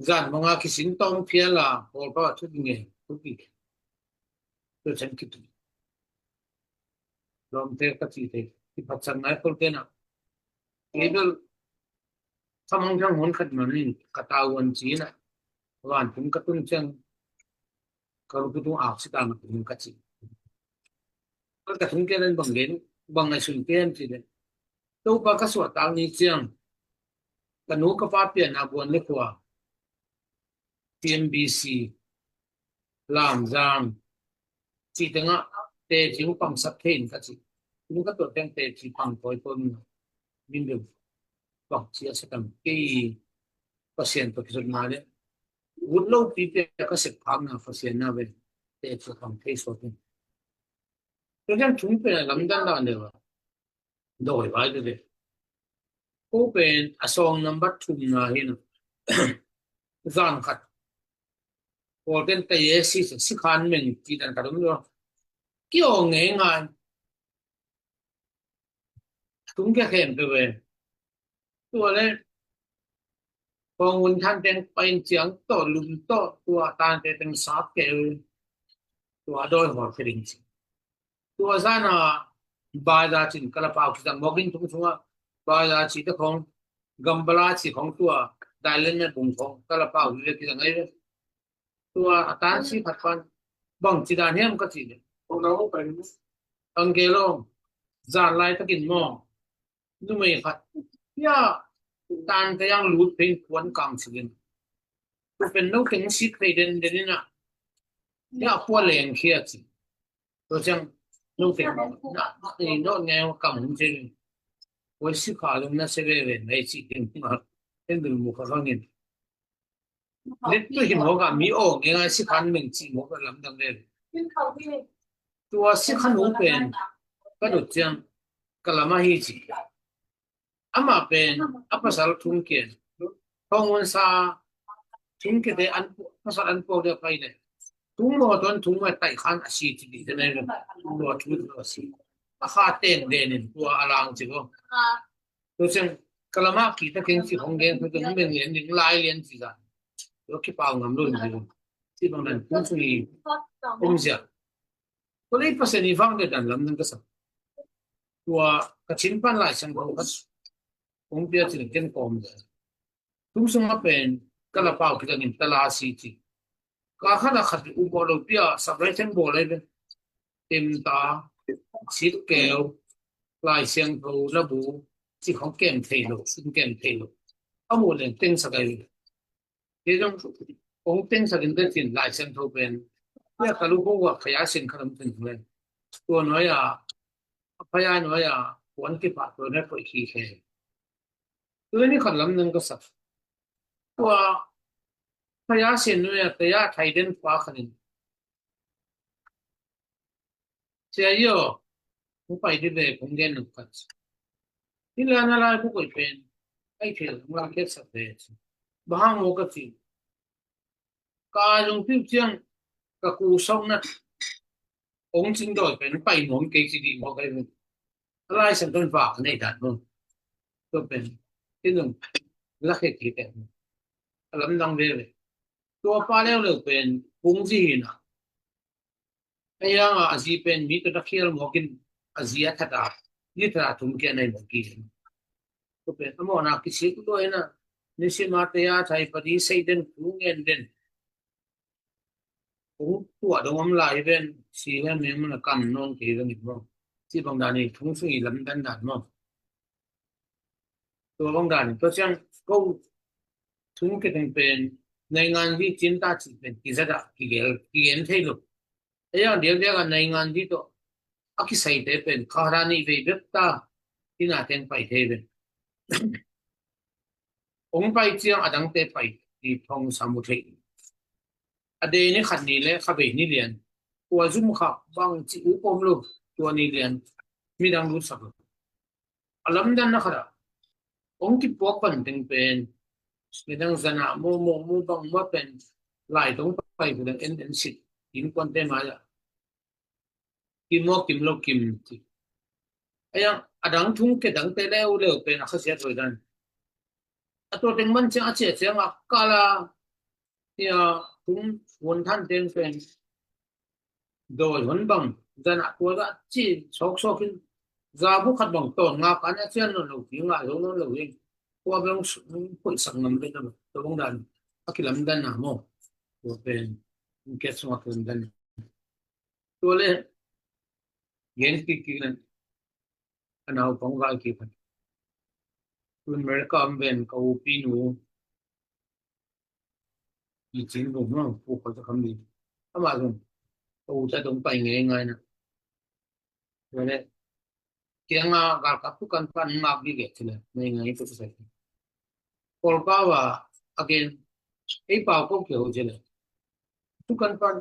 Zan manga kisin tawm phial a, pawl pa thu ki nge, thu ki. Tua chan ki tu. Lawmte ka ci te, ki phatsan ngai khol te na. Kei bel, ka mang thang hon khat man in, ka tau an ci na. Van tung ka tung ciang, ka rukutung ak si ta na tung ka ci. Ka tung ke len bang gen, bang ngai sun ke an ci le. Topa ka suahtak ni ciang, ka nu ka pa pianna buan le khua, T M B C, Lamzang, cih tengah teci hong pangsak thei in ka ci. Tung ka tuah teng teci pang tawi tawi min, min deuh bang ci a sa tam kei Pasian tawh kizopna le. Ut lo pi pia ka sep phakna Pasian na ve, teci pang thei sawt in. Tua ciang thum pen a lamdan dan deuh a. Dawi vai te te. Ko pen a sawng number thumna hi na. Zan khat Paul ten ka ye si, si khan meng ci dan ka dum lo. Ki aw ngei ngai. Tung kia khem pe ve. Tua le Kong un than teng pain ciang tawh lum tawh tua tante teng sap keu. Tua dawi hor khe ding ci. Tua zana baza cin kalapau kizang mawk in tung sunga baza ci te khong gambala ci khong tua dailen na bung khong kalapau kizang ai. Tua a tan si khat pan bang ci dan hiam ka ci le. Ang ke lo zan lai takin maw. Numei khat ya tan ka yang lut pen kuan kang si gen. Pen no teng si thei den den ina. Ya pua leng khia ci. Tua ciang no teng na ni no nge kam hun ci. Wai si kha lung na se ve ve nei ci ding ma. Ten dul mu kha kha ngin. Let tu hi mawk a mi aw nge ngai si khan meng ci mawk a lamdang le. Tua si khan hu pen ka dot ciang ka lam ahi ci. Amah pen a pasal thung kian thong un sa thung kiate an pasal an puak dia pai le. Thung maw tuan thung maw tai khan a si ci di te nei lo. Tua thu tua si. A kha ten den in tua a lang ci ko. Tua ciang ka lamah kitakin ci hong gen tua ciang meng lian ding lai lian ci zah. Tua kipau ngam lo ding ci bang dan kum sung i um zia. Tua lei Pasian i vang de dan lam nang ka sa. Tua ka cin pan lai sang kong ka hong pia cin ken kawm zia. Tum sung a pen ka lapau kitakin tala si ci. Ka khat a khat um lo pia sak lai theng bawl lai ve. Temta, sitkeu, Lai Siangtho labu ci khong kem thei lo, sin kem thei lo. A mu leng teng sak ai ve. Te zong kong teng sak in te cin Lai Siangtho pen. Pia ka lu ko wa phaya sin kha lam teng le. Tua nuai a, phaya nuai a, kuan kipa tua nuai poi khi khe. Tua ni khat lam nang ka sak. Tua phaya sin nuai a, taya thai den pa khanin. Sia yo, kong pai di ve kong gen nang khat. Hi la na lai bu koi pen, ai thil nang la khet sak ve. Bahang mo ka ci. Ka zong piu ciang, ka ku song na. Ong cing doi pen, pai mong kei ci di mo kei pen. Lai Siangtho in vak nei dan mo. Tua pen, hi zong, la khet ki pen. A lam dang ve ve. Tua pa leu leu pen, kung ci hi na. A yang a, a zi pen mi tawh na khial mawkin a zi a that a, zi that a thum kia nei mawk hi. Tua pen a mawhna kisik lua ina, ni sim a te a thai padi sei den, thu ngen den. Kung tua dong om lai ben, si hian mi mun a kam nawn kei dong in maw. Ci bang dan i thung sung i lam dan dan maw. Tua bang dan tua ciang ko thung ke teng pen naingan zi cin ta ci pen kizat a kigel kigen thei lo. Ei a diak diak a naingan zi tawh a kisai te pen kha ra ni vei bek ta ina teng pai thei pen. Ong pai ciang a dang te pai ti thong samu thei. A de ni khat ni le kha vei ni lian. Tua zum kha bang ci u pom lo tua ni lian. Mi dang lut sak lo. A lamdanna khat ah hong kipuak pan teng pen midang zan ah maw, maw, maw bang maw pen lai tong pai pen en en sit in kuan te mai ah kim maw kim lo kim ti. A yang a dang thung ke dang te leu leu pen a khasiat hoi dan. A tua teng man ciang a cia ciang a kala tia thung vuan than teng pen dawi hon bang zan ah tua zah ci sawk sawk in za bu khat bang tawn ngak an a cian nawn lo ti ngah zo nawn lo hi. Tua bang poih sak ngam pen a tua bang dan a kilamdan a maw. Tua pen in kiat sung a kilamdan. Tua le gen kik kik nan a naupang vai kik khat. Tun America om ven ka upi nu i cin bung no pu ko ta kam ni. Ama zong ka u ta dong pai ngei ngai na. Tua le kianga galkap tu kan pan ngak di ge ti le nei ngai tu sa. Kolkau a again ei pau ko ke ho ti le tu kan pan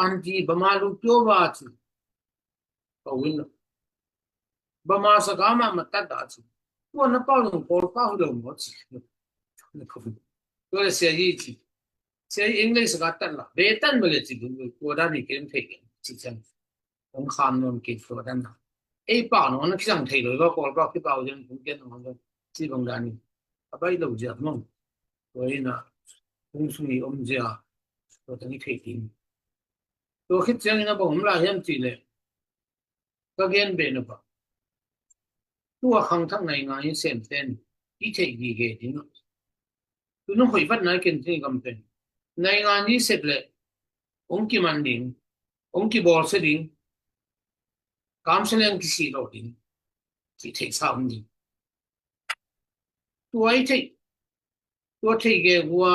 an di ba ma lu kyo ba ti. Ka win lo. Ba ma sa ka ma ma ta da ci. Tua na pau nung Kolkau hi lo mo ci. Na ka win. Tua le sia hi ci. Sia hi English ka tan la. Be tan ma le ci bu tua dan ni kem thei kem ci cang. Ong kham non ke tua dan na. Ei pa no na kisang thei lo ba kol ba ki pau jen kum ken no ci bang dan ni. A bai lo zia mong. Tua hi na. Ong sung i om zia. Tua tang i thei ting. Tua khit ciang ina bang om la hiam ci le. Ka gen be na ba. Tua khangthak naingan i sem ten i theih gige ding. Tuna hoih vat nai ken thei gam pen. Naingan i sep le ong kiman ding, ong kibawlsia ding, kamsa leng kisih lo ding, ci theih sa om ding. Tua i theih, tua thei ge gua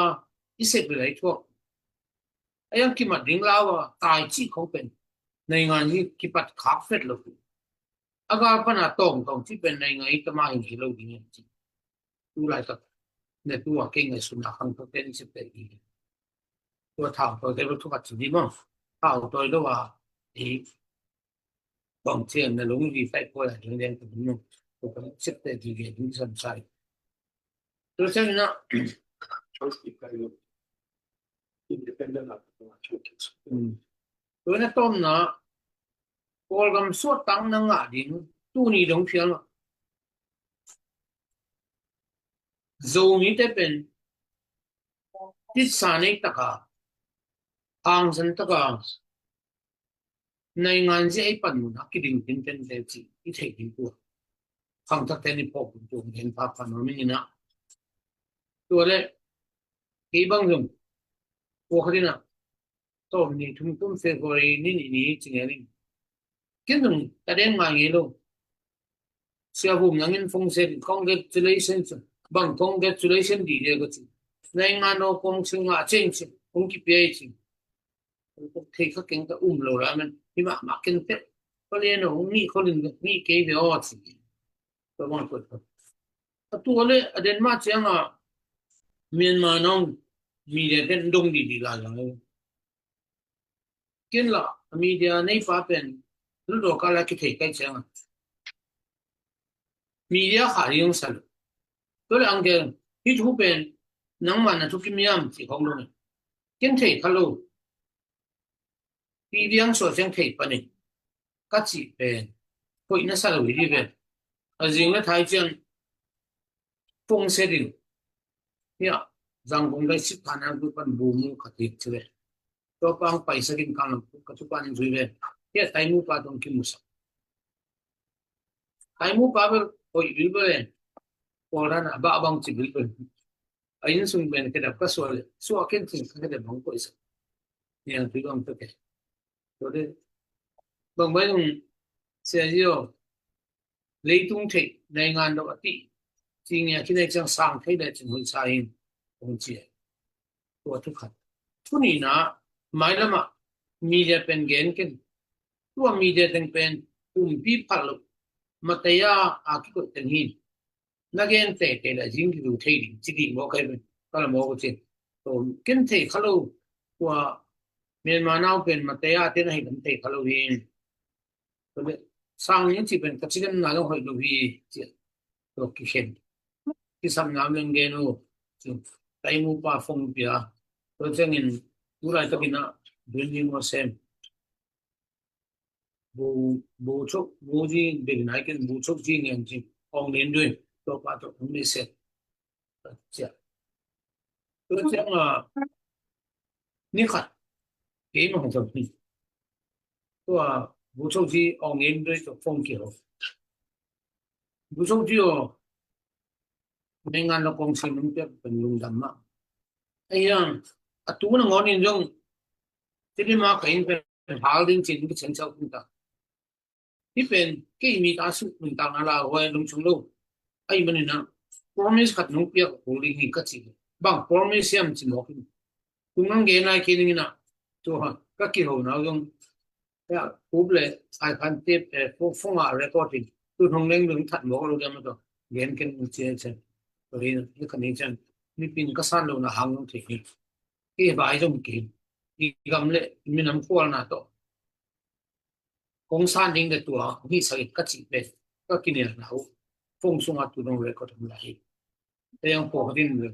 i sep le lai thuak. A yang kimat ding lau a, tai ci khong pen. Naingan i kipat khak fet lo. A gal pana tawng tawng ci pen naingan i tama hin hi lo ding ci. Tu lai tak. Ne tua kei ngai suna khang tua ken i sep le i. Tua thau tua ken lo thuak ci di mong. Thau tua lo a, i bang cian na lung di fai ko la ding ding tu nu. Tu kan sep te di ge ding san sai. Tu sen na. Choice di kai lo. Independent of the choice. Hmm. Tu na tom na. Kawlgam suat tang na ngah ding. Tu ni dong phial ma. Zomi te pen. Titsa nei taka. Angsan taka. Naingan zia ei pan mun a kiding tin ten te ci i thei ding tua. Khangthak ten i phawk ding tua gen pha pha nuam ing ina. Tua le kei bang zong tua khat ina tawm ni thum tum February ni ni ni ci nge ling. Ken zong ka den ngai ngei lo. Sia Vum nangin phone set congratulations. Bang congratulation di dia ko ci. Naingan no kong sil nga cheng ci. Kong kipia ci. Thei kha keng ka um lo la men hi mah mah ken pek. Palian a hong nih kholin nih kei ve aw ci. Ka bang kot ka. A tua le a den mah ciang a Myanmar nong media ten dong di di la la. Ken la a media nei pa pen lu do ka la ki thei kai ciang a. Media kha ri hong sa lo. Tua le ang ken hi thu pen nangmah na thu kim hiam ci khong lo ne. Ken thei kha lo. Pi viang suah ciang thei panin ka cih pen hoih na sa lo hi dih pen. A zing le thai ciang phone set in. Hiah Zangkong dai sik khan ang tu pan bu mu ka tik ci le. Tua pang paisak in kang lam ka tu pan in zui le. Hiah tai mu pa tong ki musak. Tai mu pa bel hoih bil bel en. Kawldan a bah bang ci bil bel. A inn sung pen kedap ka suah le suah ken cin ka kedap bang koih sak. Niang tui bang peke. Tua de bang bai nung sia zio. Leitung theih naingan dok a tih. Ci ngia kinai ciang sang thei le cin hoih sa in. Kong cia. Tua thu khat. Thu nihna mailamah media pen gen ken. Tua media teng pen kumpi phalh lo. Mataya a kikoih teng hin. Na gen teitei la zing kidu thei ding ci dih mawk kai pen ka la mawk uh cin. Ken thei kha lo. Tua Myanmar nau pen Mataya te na hi lam thei kha lo hi. Tua le sang ning ci pen ka ci lam na long hoih lo hi. Cia tua kikhen kisam nam leng gen uh. Taimu pa phone pia. Tua ciangin tulai takin a building uh sem. Bo, bo chok, bo ji, bek nai ken bo chok ji ngen ji, ong nen dui, to pa to ong ne set. Cia. To cia ma, ni khat. Kei ma hong to ni. To a, bo chok ji, ong nen dui, to phone ki ho. Bo chok ji o, Naingan lo kong sin nung pek pen lungdam mah. Ahi hang, a tu nangawn in zong, tili ma ka inn pen hal ding cin ka cian cau tung ta. Hi pen, kei mi ta suk min ta na la huai lung chung lo. Ahi manin a, promise khat nung piak a kul ding hi ka ci. Bang promise hiam ci mawk in. Tung nang gen lai kei ning in a, tu ha, ka kiho na zong, ya, up le, ai khan tip, eh, phone, phone a recording. Tu hong leng lung that mo lo gam to. Gen ken u che che. To ri na, ni khan ni chen. Ni pin ka san lo na hang thei ni. Ki bai jong ki. Ki gam le, minam kual na to. Kong san ding de tua, ni sa ka chi pe. Ka kinel na u. Phone sung a tu dong record hong lai. Te yang po din le.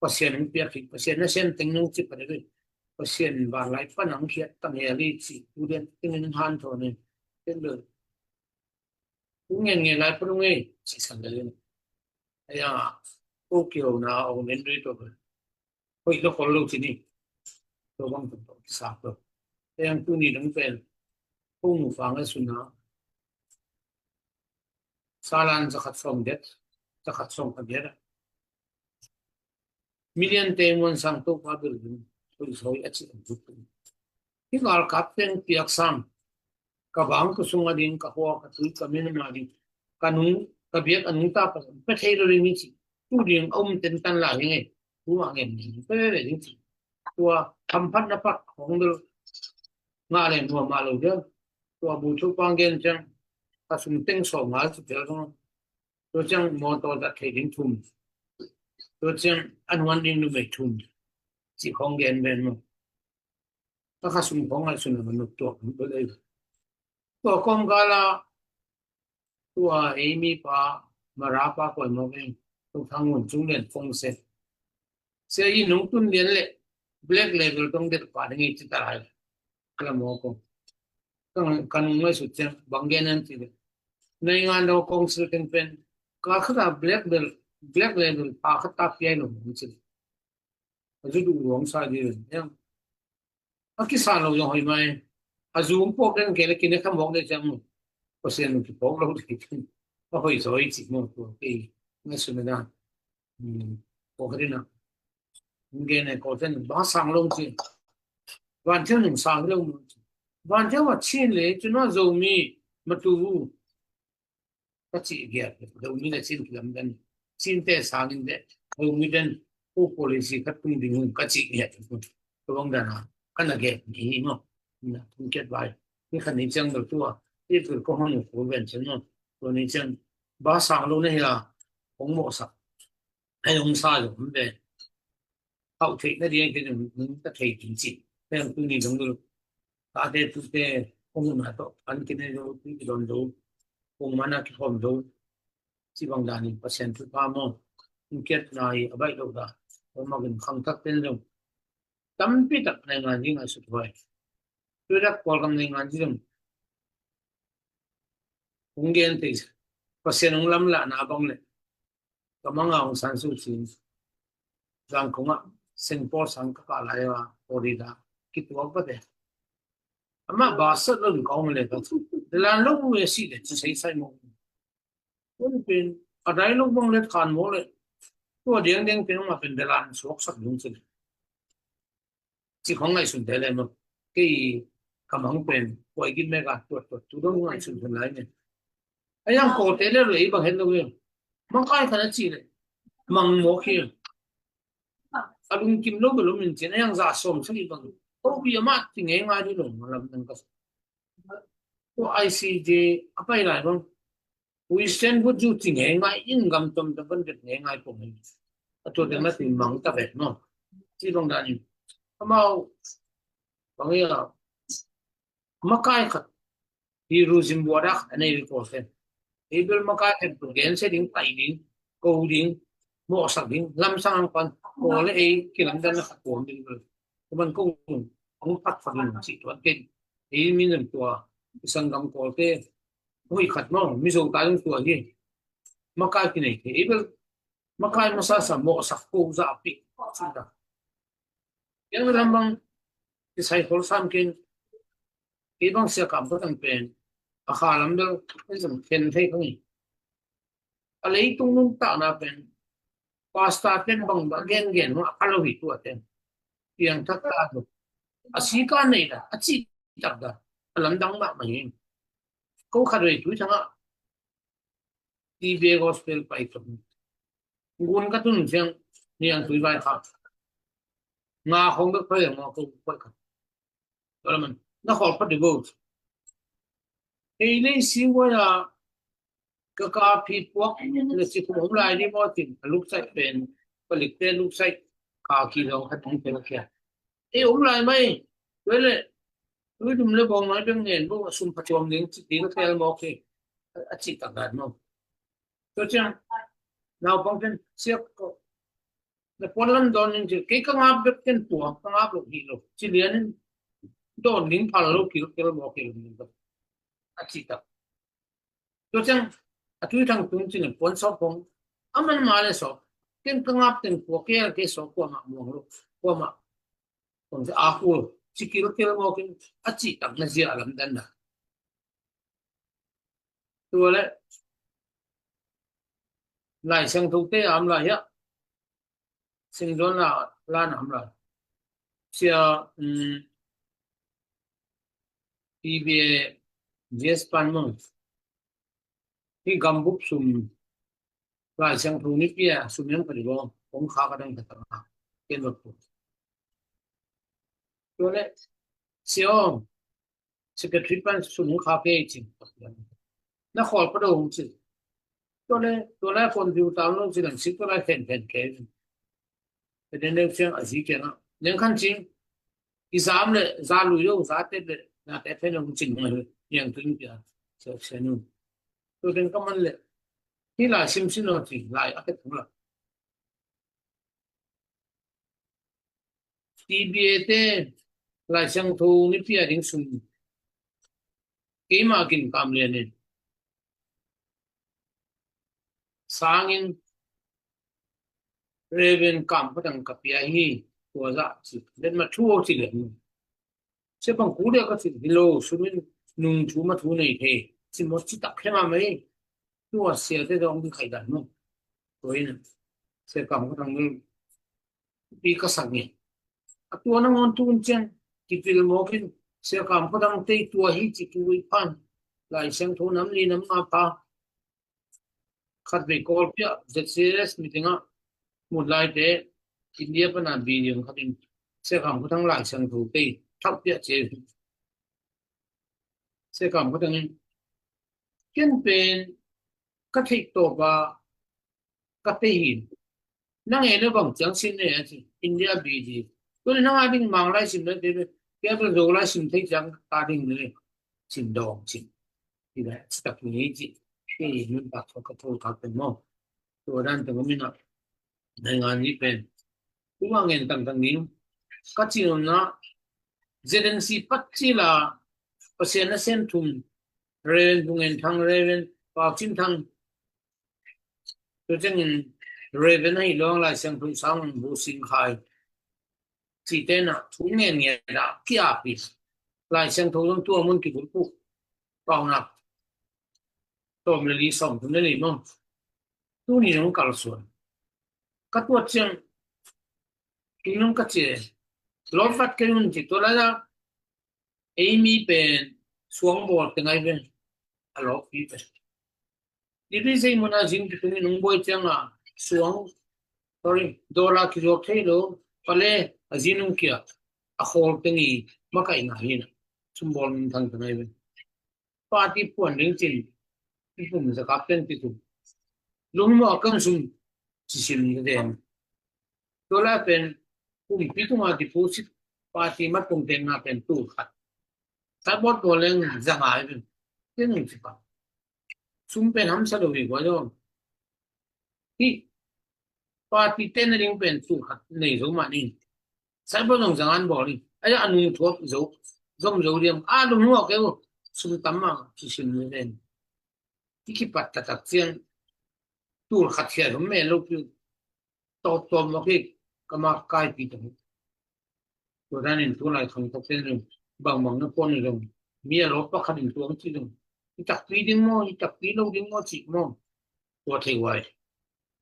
Pasian hong piak hi, Pasian nasem teng nong ci pah deuh hi. Pasian vanlai pan hong khiat tang hel hi ci, tu den teng in hanthawn hi. Ten bel hong ngen ngen lai pan hong ei ci san deuh hi. Ahi hang a, ko kihona hong nen dui tua bel hoih lo khol lo ci ni. Tua bang tua tua kisa tua. Ahi hang tuni dang pen ko nu fang a suna salan zakhat sawm giat, zakhat sawm khat giat a million te muan sang Topa bel ding, tui sawi a ci ang tu. Hi galkap teng piak sang, ka bang ka sung a ding, ka hua ka tui ka minam a ding, ka nung, ka biak a nungta pa, pa thei lo ding hi ci. Tu ding a um ten tan la hi ngei. Tu a ngen ding, pe pe ding ci. Tua hamphatna pat hong bel nga le nuam a lo ding. Tua bu thu pang gen ciang, ka sung teng sawm nga ci tel dong. Tua ciang mawtaw zat thei ding thum. Tua ciang a nuan ding numei thum. Ci khong gen ven maw. Ka kha sung khong ngaihsun a manuk tuak ding tua lei. Tua kawmkal a tua ei mipa Mara pa koi mawk eng. Tua thang ngun cung lian fong se. Sia i nung tun lian le black label tong det pa ding i ci ta lai. Kala mawk ong. Ka nung ngaihsut ciang bang gen an ci le. Naingan lo kong sil teng pen ka khat a black label, black label pa khat a piai lo mawk ci le. A zu duh luang sa ding hiam. A kisa lo zong hoih mai. A zu hong pawk den kei le kine kha mawk de ciang mu. Pasian hong kipawk lo ding. A hoih zaw i cih mawk tua kei. Ngaihsun na dan. Kawlkhat in a hong gen e, Kawlkhat in bang sang lo ci. Vantel nung sang lo mu ci. Vantel va Chin le cuna Zomi matu ka cih giat. Zomi le Chin kilamdan. Chin te sangin de Zomi den ko policy khat tung ding ka cih giat. Tua bang dan a ka na gen ni maw. Na tung kiat vai. Ni khan ni ciang lo tua. Ti tur ko hong ko ven ciang maw. Tua ni ciang ba sang lo na hi la. Hong mawhsak. Hei hong sa zong hong ve. Hauh theih na ding kei zong hong ta thei khin ci. Hei hong tuni zong dul. Tate tute hong hun a tawh an kinei zo, tui kidon zo, hong mana kikhawm zo. Ci bang danin Pasian thupha maw. Hong kiat nai a baih lo da. Hong makin khangthak ten zong tampi tak nei ngan ding a sut huai. Tui dak Kawlgam nei ngan ding zong hong gen thei. Pasian hong lamlahna bang le. Ka manga Aung San Suu Kyi Zangkong ah Saint Paul sang ka kah lai a Florida kituak bate. Amah ba sat lo ka om le ka. Dalan lo mu e si le ci sei sai mo. Kun pin a dai lo bang le khan mo le. Tua diang diang pin ma pin dalan suak sak ding ci le. Ci khong ngaihsun te le maw. Kei ka mang pen kuai gim meka tuat tuat tu dong ngaihsun hun lai ne. A yang ko te le rei bang het lo e. Mang kai khan a ci le. Mang mo khi. A lung kim lo belo min cin a yang za som sa li bang. Ko bi a mat ti ngei ngai di lo ma lam nang ka. Ko I C J a pai lai bang. Western bu zu ci ngei ngai in gam tom ta ban det ngei ngai pong. A tua te ma ti mang ta vet no. Ci long dan in. Amau bang ia makai khat. Hi ru zim bua dak a nei ri ko se. Hi bel makai khat tu gen se ding pai ding. Ko ding. Mo sak ding. Lam sang ang pan. Ko le ei ki lam dan na khat ko ding bel. Ko man ko ang pat pat ding ci tuan ken. Ei min tua. Isang gam ko te. Hui khat no. Mi zo ta ding tua hi. Makai ki nei te. Ei bel makai masa sa mawhsak ko za a pi. Sida. Yang lam bang kisai khol sam kin kei bang sia kam ko tang pen a kha lam dal kei zong khen thei kong i. A leitung nuntakna pen pasta ten bang ba gen gen hong a pha lo hi tua ten. Piang thak ta lo. A si ka nei da a ci tak da a lamdang mahmah hi. Ko khat vei tui thang ah T B A gospel pai tuk. Ngun ka tun siang niang tui vai kha. Nga hong bek phai ang ko phai kha. Tua la man na khol phat di bo. Ei lei si wa ya ka ka phi puak le si kum hong lai di mo tin a luk sai pen palik te luk sai ka ki long khat hong pen kia. Ei hong lai mai. Tua le tui dum le bong lai beng ngen bo a sum pha tuam ding ci ti ka tel mo ki. A ci tak dat mo. Tua ciang naupang ten siak ko Na puan lam dawn ning ci, kei ka ngap bek ken pua, ka ngap lo hi lo. Ci lian in dawn ning phal lo, kilkel maw, kilkel maw. A ci tak. Tua ciang a tui thang tung ci na puan sawp hong. A man ma le sawp. Ken ka ngap teng pua, kei a kei sawp pua mah muang lo. Pua mah. Kong ci a hul. Ci kilkel maw ken. A ci tak na zia lam dan na. Tua le Lai Siangtho te a om lai hiah. Singzon la, la na om lai. Sia, um, P B A J S Pan Mung. Hi gambup sum Lai Siangtho ni pia sum yang padi bawng. Kong kha ka dang ka tang. Ken bak tu. Tua le Sia om. Secretary pan sum hong kha kei cin. Na khawl pa do hong cin. Tua le, tua le phone view tam lo cin ang cin tua le phen phen kei. Phen den deng siang a zi kiang a. Neng khan cin. I zam le, za lui lo, za te le, na te phen hong cin hong a hi. Yang tu ni pia. Sia, sia nu. Tua den ka man le. Hi lai sim sin lo cin, lai a ke thang la. T B A te Lai Siangtho ni pia ding sum. Keima kin kam lian in. Sangin Reverend kam patang ka pia hi tua za ci. Den ma thu o ci lian. Se bang ku dia ka ci hi lo, sumin nung thu ma thu nei thei. Ci mo ci tak khe ma mai. Tua sia te dong di khai dan mo. Tua in. Se kam patang ni. Pi ka sak ni. A tua nangawn tun ciang kipil mawk in Sia Kam Khua Thang tei tua hi ci kiwi phan. Lai Siangtho nam li nam nga pha. Khat vei Kawlpi ah Z C S meeting ah mut lai te India pana video khat in Sia Kam Khua Thang Lai Siangtho tei thak piah cia hi. Sia Kam Khua Thang in ken pen ka theih tawp a ka tei hi. Nang e na bang ciang sim ne a ci India B D. Tun nang a ding Mang lai sim na te, kia bel Zo lai sim thei ciang ka ding ne sim dawng sim. Ti la ci tak ni ci. Ti nun tak ka thol ka pen mo. Tua dan teng min a. Nai ngan ni pen. Kuma ngen tang tang ni. Ka ci nun na Z N C pat ci la Pasian na sen thum. Reven Bungen Thang, Reven Pau Cin Thang. Tua ciangin Reven ahi luang Lai Siangtho sang bu sing khai. Ci te na thu ngen ngen da kia pi. Lai Siangtho zong tua mun kibulpuk. Pau nak. Tawm le li sawm thum le li mong. Tu ni nong kal suan. Ka tuat ciang. Tu nong ka cie. Lawt vat kei un ci tua lai la. Ei mi pen suang bawl te ngai pen a lawkpi pen. Dipi zei mun a zin kitung in hong buai ciang a suang, sorry, dollar kizuak thei lo, pale a zin hong kia a khawl te ngi makaih na hi na. Sum bawl minthang te ngai pen. Party puan ding cin i pum zakap ten kitung. Lungmuang a kan sum ci sim ni ka den. Tua lai pen kumpi tunga deposit party mat kong teng na pen tul khat. Signboard bawl leng za ngai pen. Ten nung ci pa. Sum pen hamsa lo hi kua zong. Hi party ten na ding pen tul khat nei zo mah ni. Signboard zong za ngan bawl ni. Ai a nung thuak zo. Zom zo diam. A lung huak keu. Sum tam ma ci sim ni pen. I kipat taktak ciang tul khat khia zom men lo piu. Tawp tawp mawk hi ka mak kaipi tawh hi. Tua danin tu lai khangthak ten zong bangbang na pawh ni zong mi a lawp pakhat in tuang ci zong hi takpi ding maw, hi takpi lo ding maw cih maw. Tua thei huai.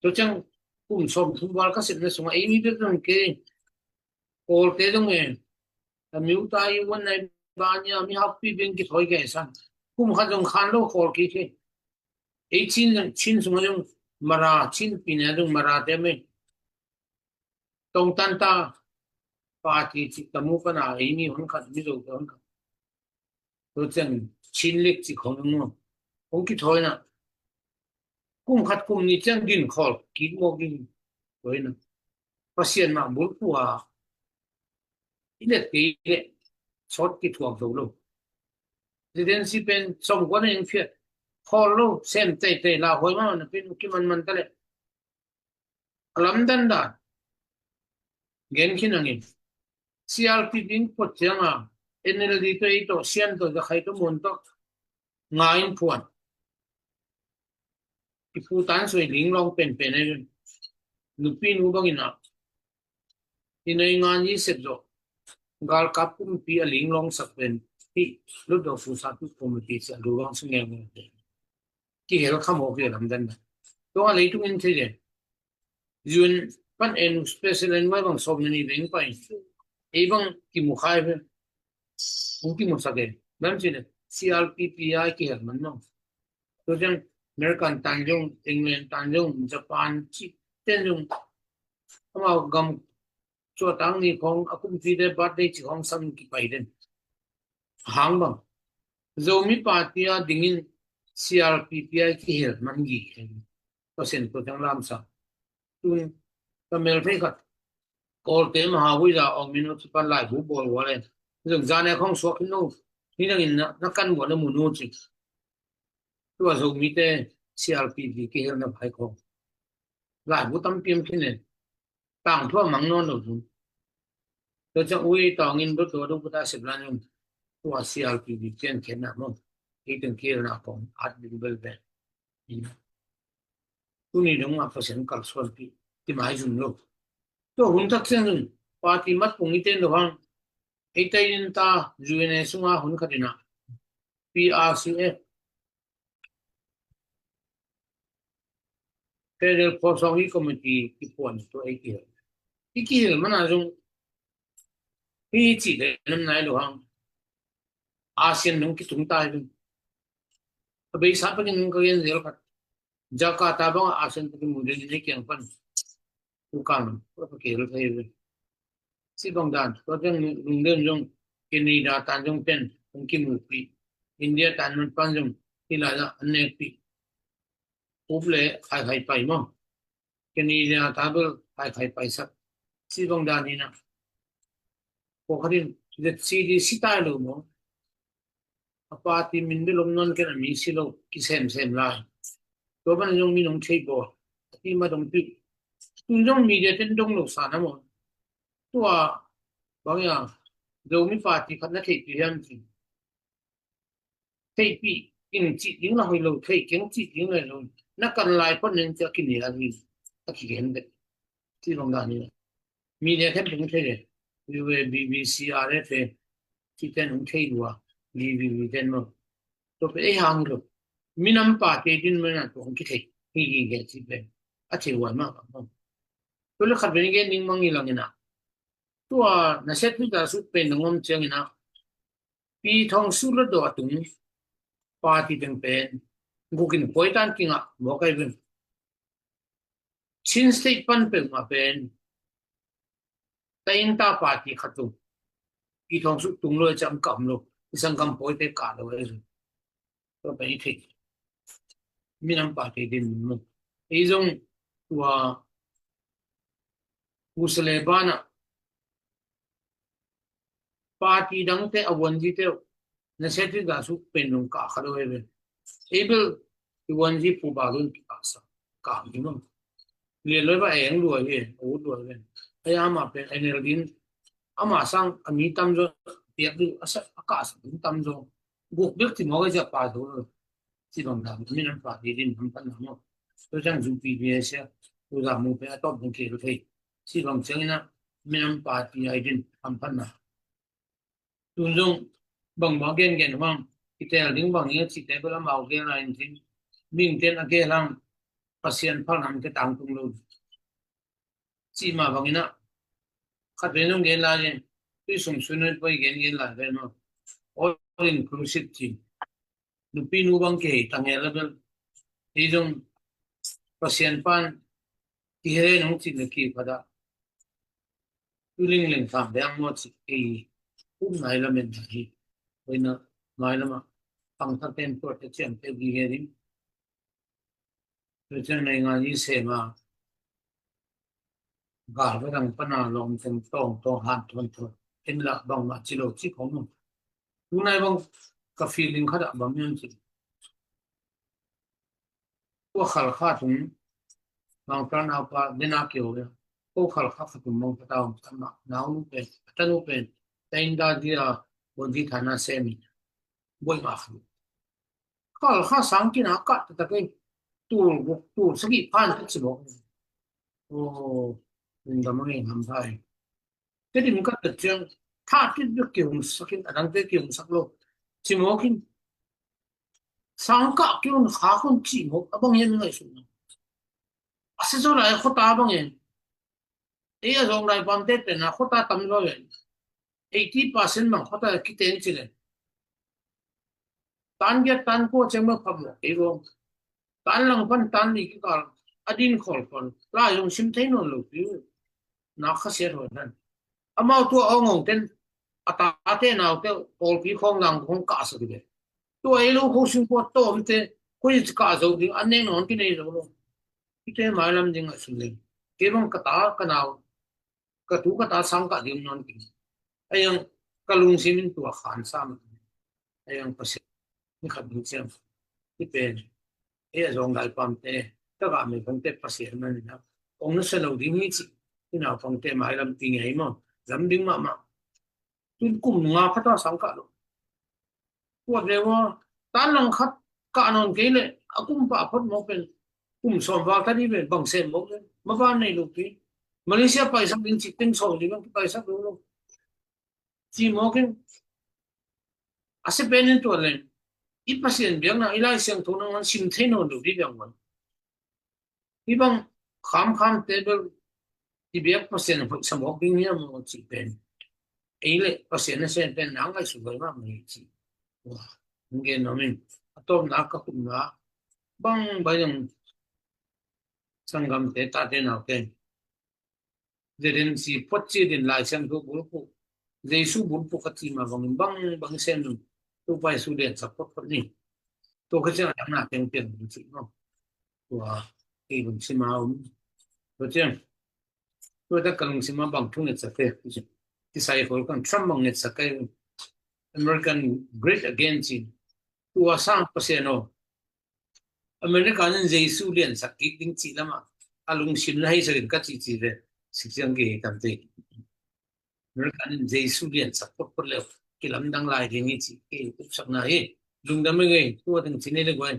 Tua ciang kum sawm thum val ka sepna sungah ei mi bek zong kei Kawlte zong e a miu ta i uan nai bania mi hakpi beng kithawi kei san. Kum khat zong khan lo Kawl kei kei. Ei Chin, Chin sungah zong Mara, Chin pina zong Mara te mei. Tongtanta party cik tamu kana ei mi hon khat mi zo te hon khat. Tua ciang Chin lek cik hong nung hong kithawi na. Kum khat kum ni ciang gin khawl kik maw gin thawi na. Pasian mah bulpua i let kei leh sawt kithuak zo lo. Regency pen sawmkua na in phiat khawl lo sem teitei lauhuai mah na pen kimanman ta leh a lamdan dan Gen khin ang in. CRPP in phuat ciang a, NLD tawh, ei tawh, Sian tawh, Zakhai tawh, Mon tawh nga in phuan. I phutan soi linglawng penpen ei. Nupi nu bangin a, i naingan i sep zawh galkap kumpi a linglawngsak pen hih Hlutdaw Phusa Tu Committee sia lu bang sung ngeungeu. Kihel kha mawk hi a lamdan dan. Tua a leitung in thei den. UN pan en special envoy bang sawm na ni veng pai. Ei bang kimu khai ve. Hong kimusak e. Bang ci le CRPP a kihel man no. Tua ciang American tan zong, England tan zong, Japan ci ten zong, amau gam cuatang ni khong a kumpite birthday ci khong sam kipai den. Hang bang Zomi Party a dingin CRPP a kihel man gi. Pasian ko tang lamsa. Tun ka mel thei khat. Kawlte Maha Vui za ong minu ci pan laibu bawl ua le. Zong zane khong suak khin no. Ni nangin na, na kan ua na mu nu ci. Tua Zomite CRPP kihel na pai khong. Laibu tam piam khin ne. Tang thua mang nawn lo zong. Tua ciang ui tawngin lut tua duk ta sep lan zong. Tua CRPP pian khen na mong. Ei teng kihel na khong at ding bel bel. Tuni dong a Pasian kalsuanpih ti mai zun lo. Tua hun tak ciang zun party mat pung i ten lo hang. Ei tai in ta U N A sunga hun khat in a PRCF Federal Force Hong Hi Committee i puan tua ei kihel. I kihel mana zung hi ci le nam nai lo hang. ASEAN nung kitung tai zung. A beisa pakin nung ka gen zel khat. Jakarta bang ASEAN pakin mu den i kiang pan. Ukang, ka kihel thei ve. Si bang dan, tua ciang lungdem zong, Canada tan zong pen, hong kimupi. India tan man pan zong, hi lai la, an nekpi. Up le, khai khai pai maw. Canada ta bel, khai khai pai sak. Si bang dan hi na. Ko khatin, zet si di si tai lo maw. A party min bel om nawn ken a mi si lo, kisemsem lai. Tua pan zong min hong thei bawl. A ti ma dong pi. Tun zong media ten dong lo sa na maw. Tua bang ya, Zomi party khat na theihpih hiam ci. Theihpih, ing cih ding la hoih lo, thei keng cih ding la hoih lo. Na kan lai pon neng cia kini a rin. A kigen dek. Ci bang dan hi. Media ten dong thei le. U A B B C R F A. Ci ten dong thei lua. D V B ten maw. Tua pe ei hang lo. Minam party din mana tua hong kithei. Hi hi hi ci pe. A thei huai mah. Tua le khat pen i gen ding mang i langin a. Tua na set pi ta sut pen na ngom ciangin a. Pi Thong Sut Hlutdaw a tung party teng pen. Gukin puai tan kingah mawk ai pen. Chin State pan peuhmah pen. Ta in ta party khat tung. Pi Thong Sut tung lo ciang kam lo. I sanggam pawite kah lo ai zong. Tua pen i thei. Minam party din mu. Ei zong tua Pu Sale Bana party dangte a vuanzite na seti da su pen nung kah kha lo ai ve. Ei bel i vuanzi Pu Ba Lun kikah sa. Kah mi mong. Lian lo ai ba eng lua hi, a ut lua hi. Ai ama pen NLD in ama sang a mi tam zo piak du a sa a kah sa mi tam zo. Guk bek ti mawk ai zia pa zo lo. Ci bang dan minam party din hamphatna maw. Tua ciang U P P A sia. Tua za mu pen a tawp ding kei lo thei. Ci bang ciangin a minam party ai din hamphatna. Tun zong bang bang gen gen hang. Kitel ding bang ding a cite bel amau gen lai in cin. Mingten a gen hang. Pasian phalnam te tangtung lo. Cih mah bangin a khat pen zong gen lai in. Tui sung sui noi poi gen gen lai pen maw. All inclusive cih. Nupi nu bang kei tang hel a bel. Ei zong Pasian pan kihel nong cih le kiphat a. Tuling leng tham deng maw ci ei. Kum nai lamen hi. Hoina nai lama pangthak ten protect ciang te gi he ding. Tua ciang naingan i sem a. Gal va dang pana lawm teng tawng tawng han thon thon. En la bangmah ci lo ci khong. Tunai bang ka feeling khat ah bang hiam ci. Tua khal kha tung. Bang tan a pa dena kio ya. Ko khal kha khat um mong khat a om khat mah, nau nu pen, a tanu pen, ta in da dia, bon di thana sem in, buai mah khat. Khal kha sang kina kah taktak in, tul guk, tul sagih phan khat ci mawk. Oh, lungdam a ngei ngam thai. Tedim ka tat ciang, tha tit bek kihong sak in, a dangte kihong sak lo. Ci mawk in, sang kah kihong kha khun ci mawk, a bang hiam i ngaihsutna? A sia zaw lai khuata bang hiam? Ei a zawng lai pamte pen a khuata tam zaw hiam? Eighty percent bang khuata kiteng ci le. Tan giat tan kua ciang bang phamawh kei vong. Tan lang pan tan ni kikal a din khawl pan. Lai zong sim thei nawn lo pi. Na khasiat hawi nan. Amau tua awng awng ten a tate naute pawlpi khawng lang khawng kah sak hi ve. Tua ei lo kho sing pua tawmte khui ci kah zo ding an neng nawn kinei zo lo. Kite mailam ding a sim ding. Kei bang ka ta ka nau ka tu ka ta sang kah ding nawn kei. Ayang ka lungsim in tua khan sam. Ayang Pasian ni khat ding ciang. Hi pen. Ei a zawng lai pamte. Taka mei pamte Pasian man ina. Ong na sa lo ding hi ci. Ina pamte mailam ding hi maw. Lam ding mahmah. Tun kum nga khat a sang kah lo. Kuat ve ua, tan lang khat kah nawn kei leh, a kum pah phot mawk pen, kum sawm val ta dih pen, bang sem mawk pen, maban nei lo pi. Malaysia paisak ding cih teng sawm ding bang paisak lo lo. Ci mawk in, a sia pen in tuan leng, i Pasian biakna, i Lai Siangtho nangawn sim thei nawn lo dih biak man. Hih bang khamkhamte bel i biak Pasian hoih sa mawk ding hiam maw cih pen. Ei le Pasian nasem pen na ngaihsut loi mahmah hi ci. Hong gen nuam ing. A tawpna ka khutna bang bang zong sanggamte tate naute. Zedensi phot ci din Lai Siangtho bulphuh. Jesu bulphuh ka ci mah bangin bang bang sem ding. Topa Jesu liansak photphot ni. Tua ka ciang a dang na tengteng ding ci maw. Tua kei lungsim a om. Tua ciang. Tua ta ka lungsim a bang thu ngetsak kei. Kisai khol kan Trump bang ngetsak kei. American great again ci. Tua sang Pasian aw. America in Jesu liansak kik ding cih lamah a lungsim na heisakin ka cihcih ve. Sik ciang kei tamte. America in Jesu liansak photphot leh kilamdang lai ding hi cih kei upsakna hi. Lungdam hi ngei, tua ding cih nei le guai.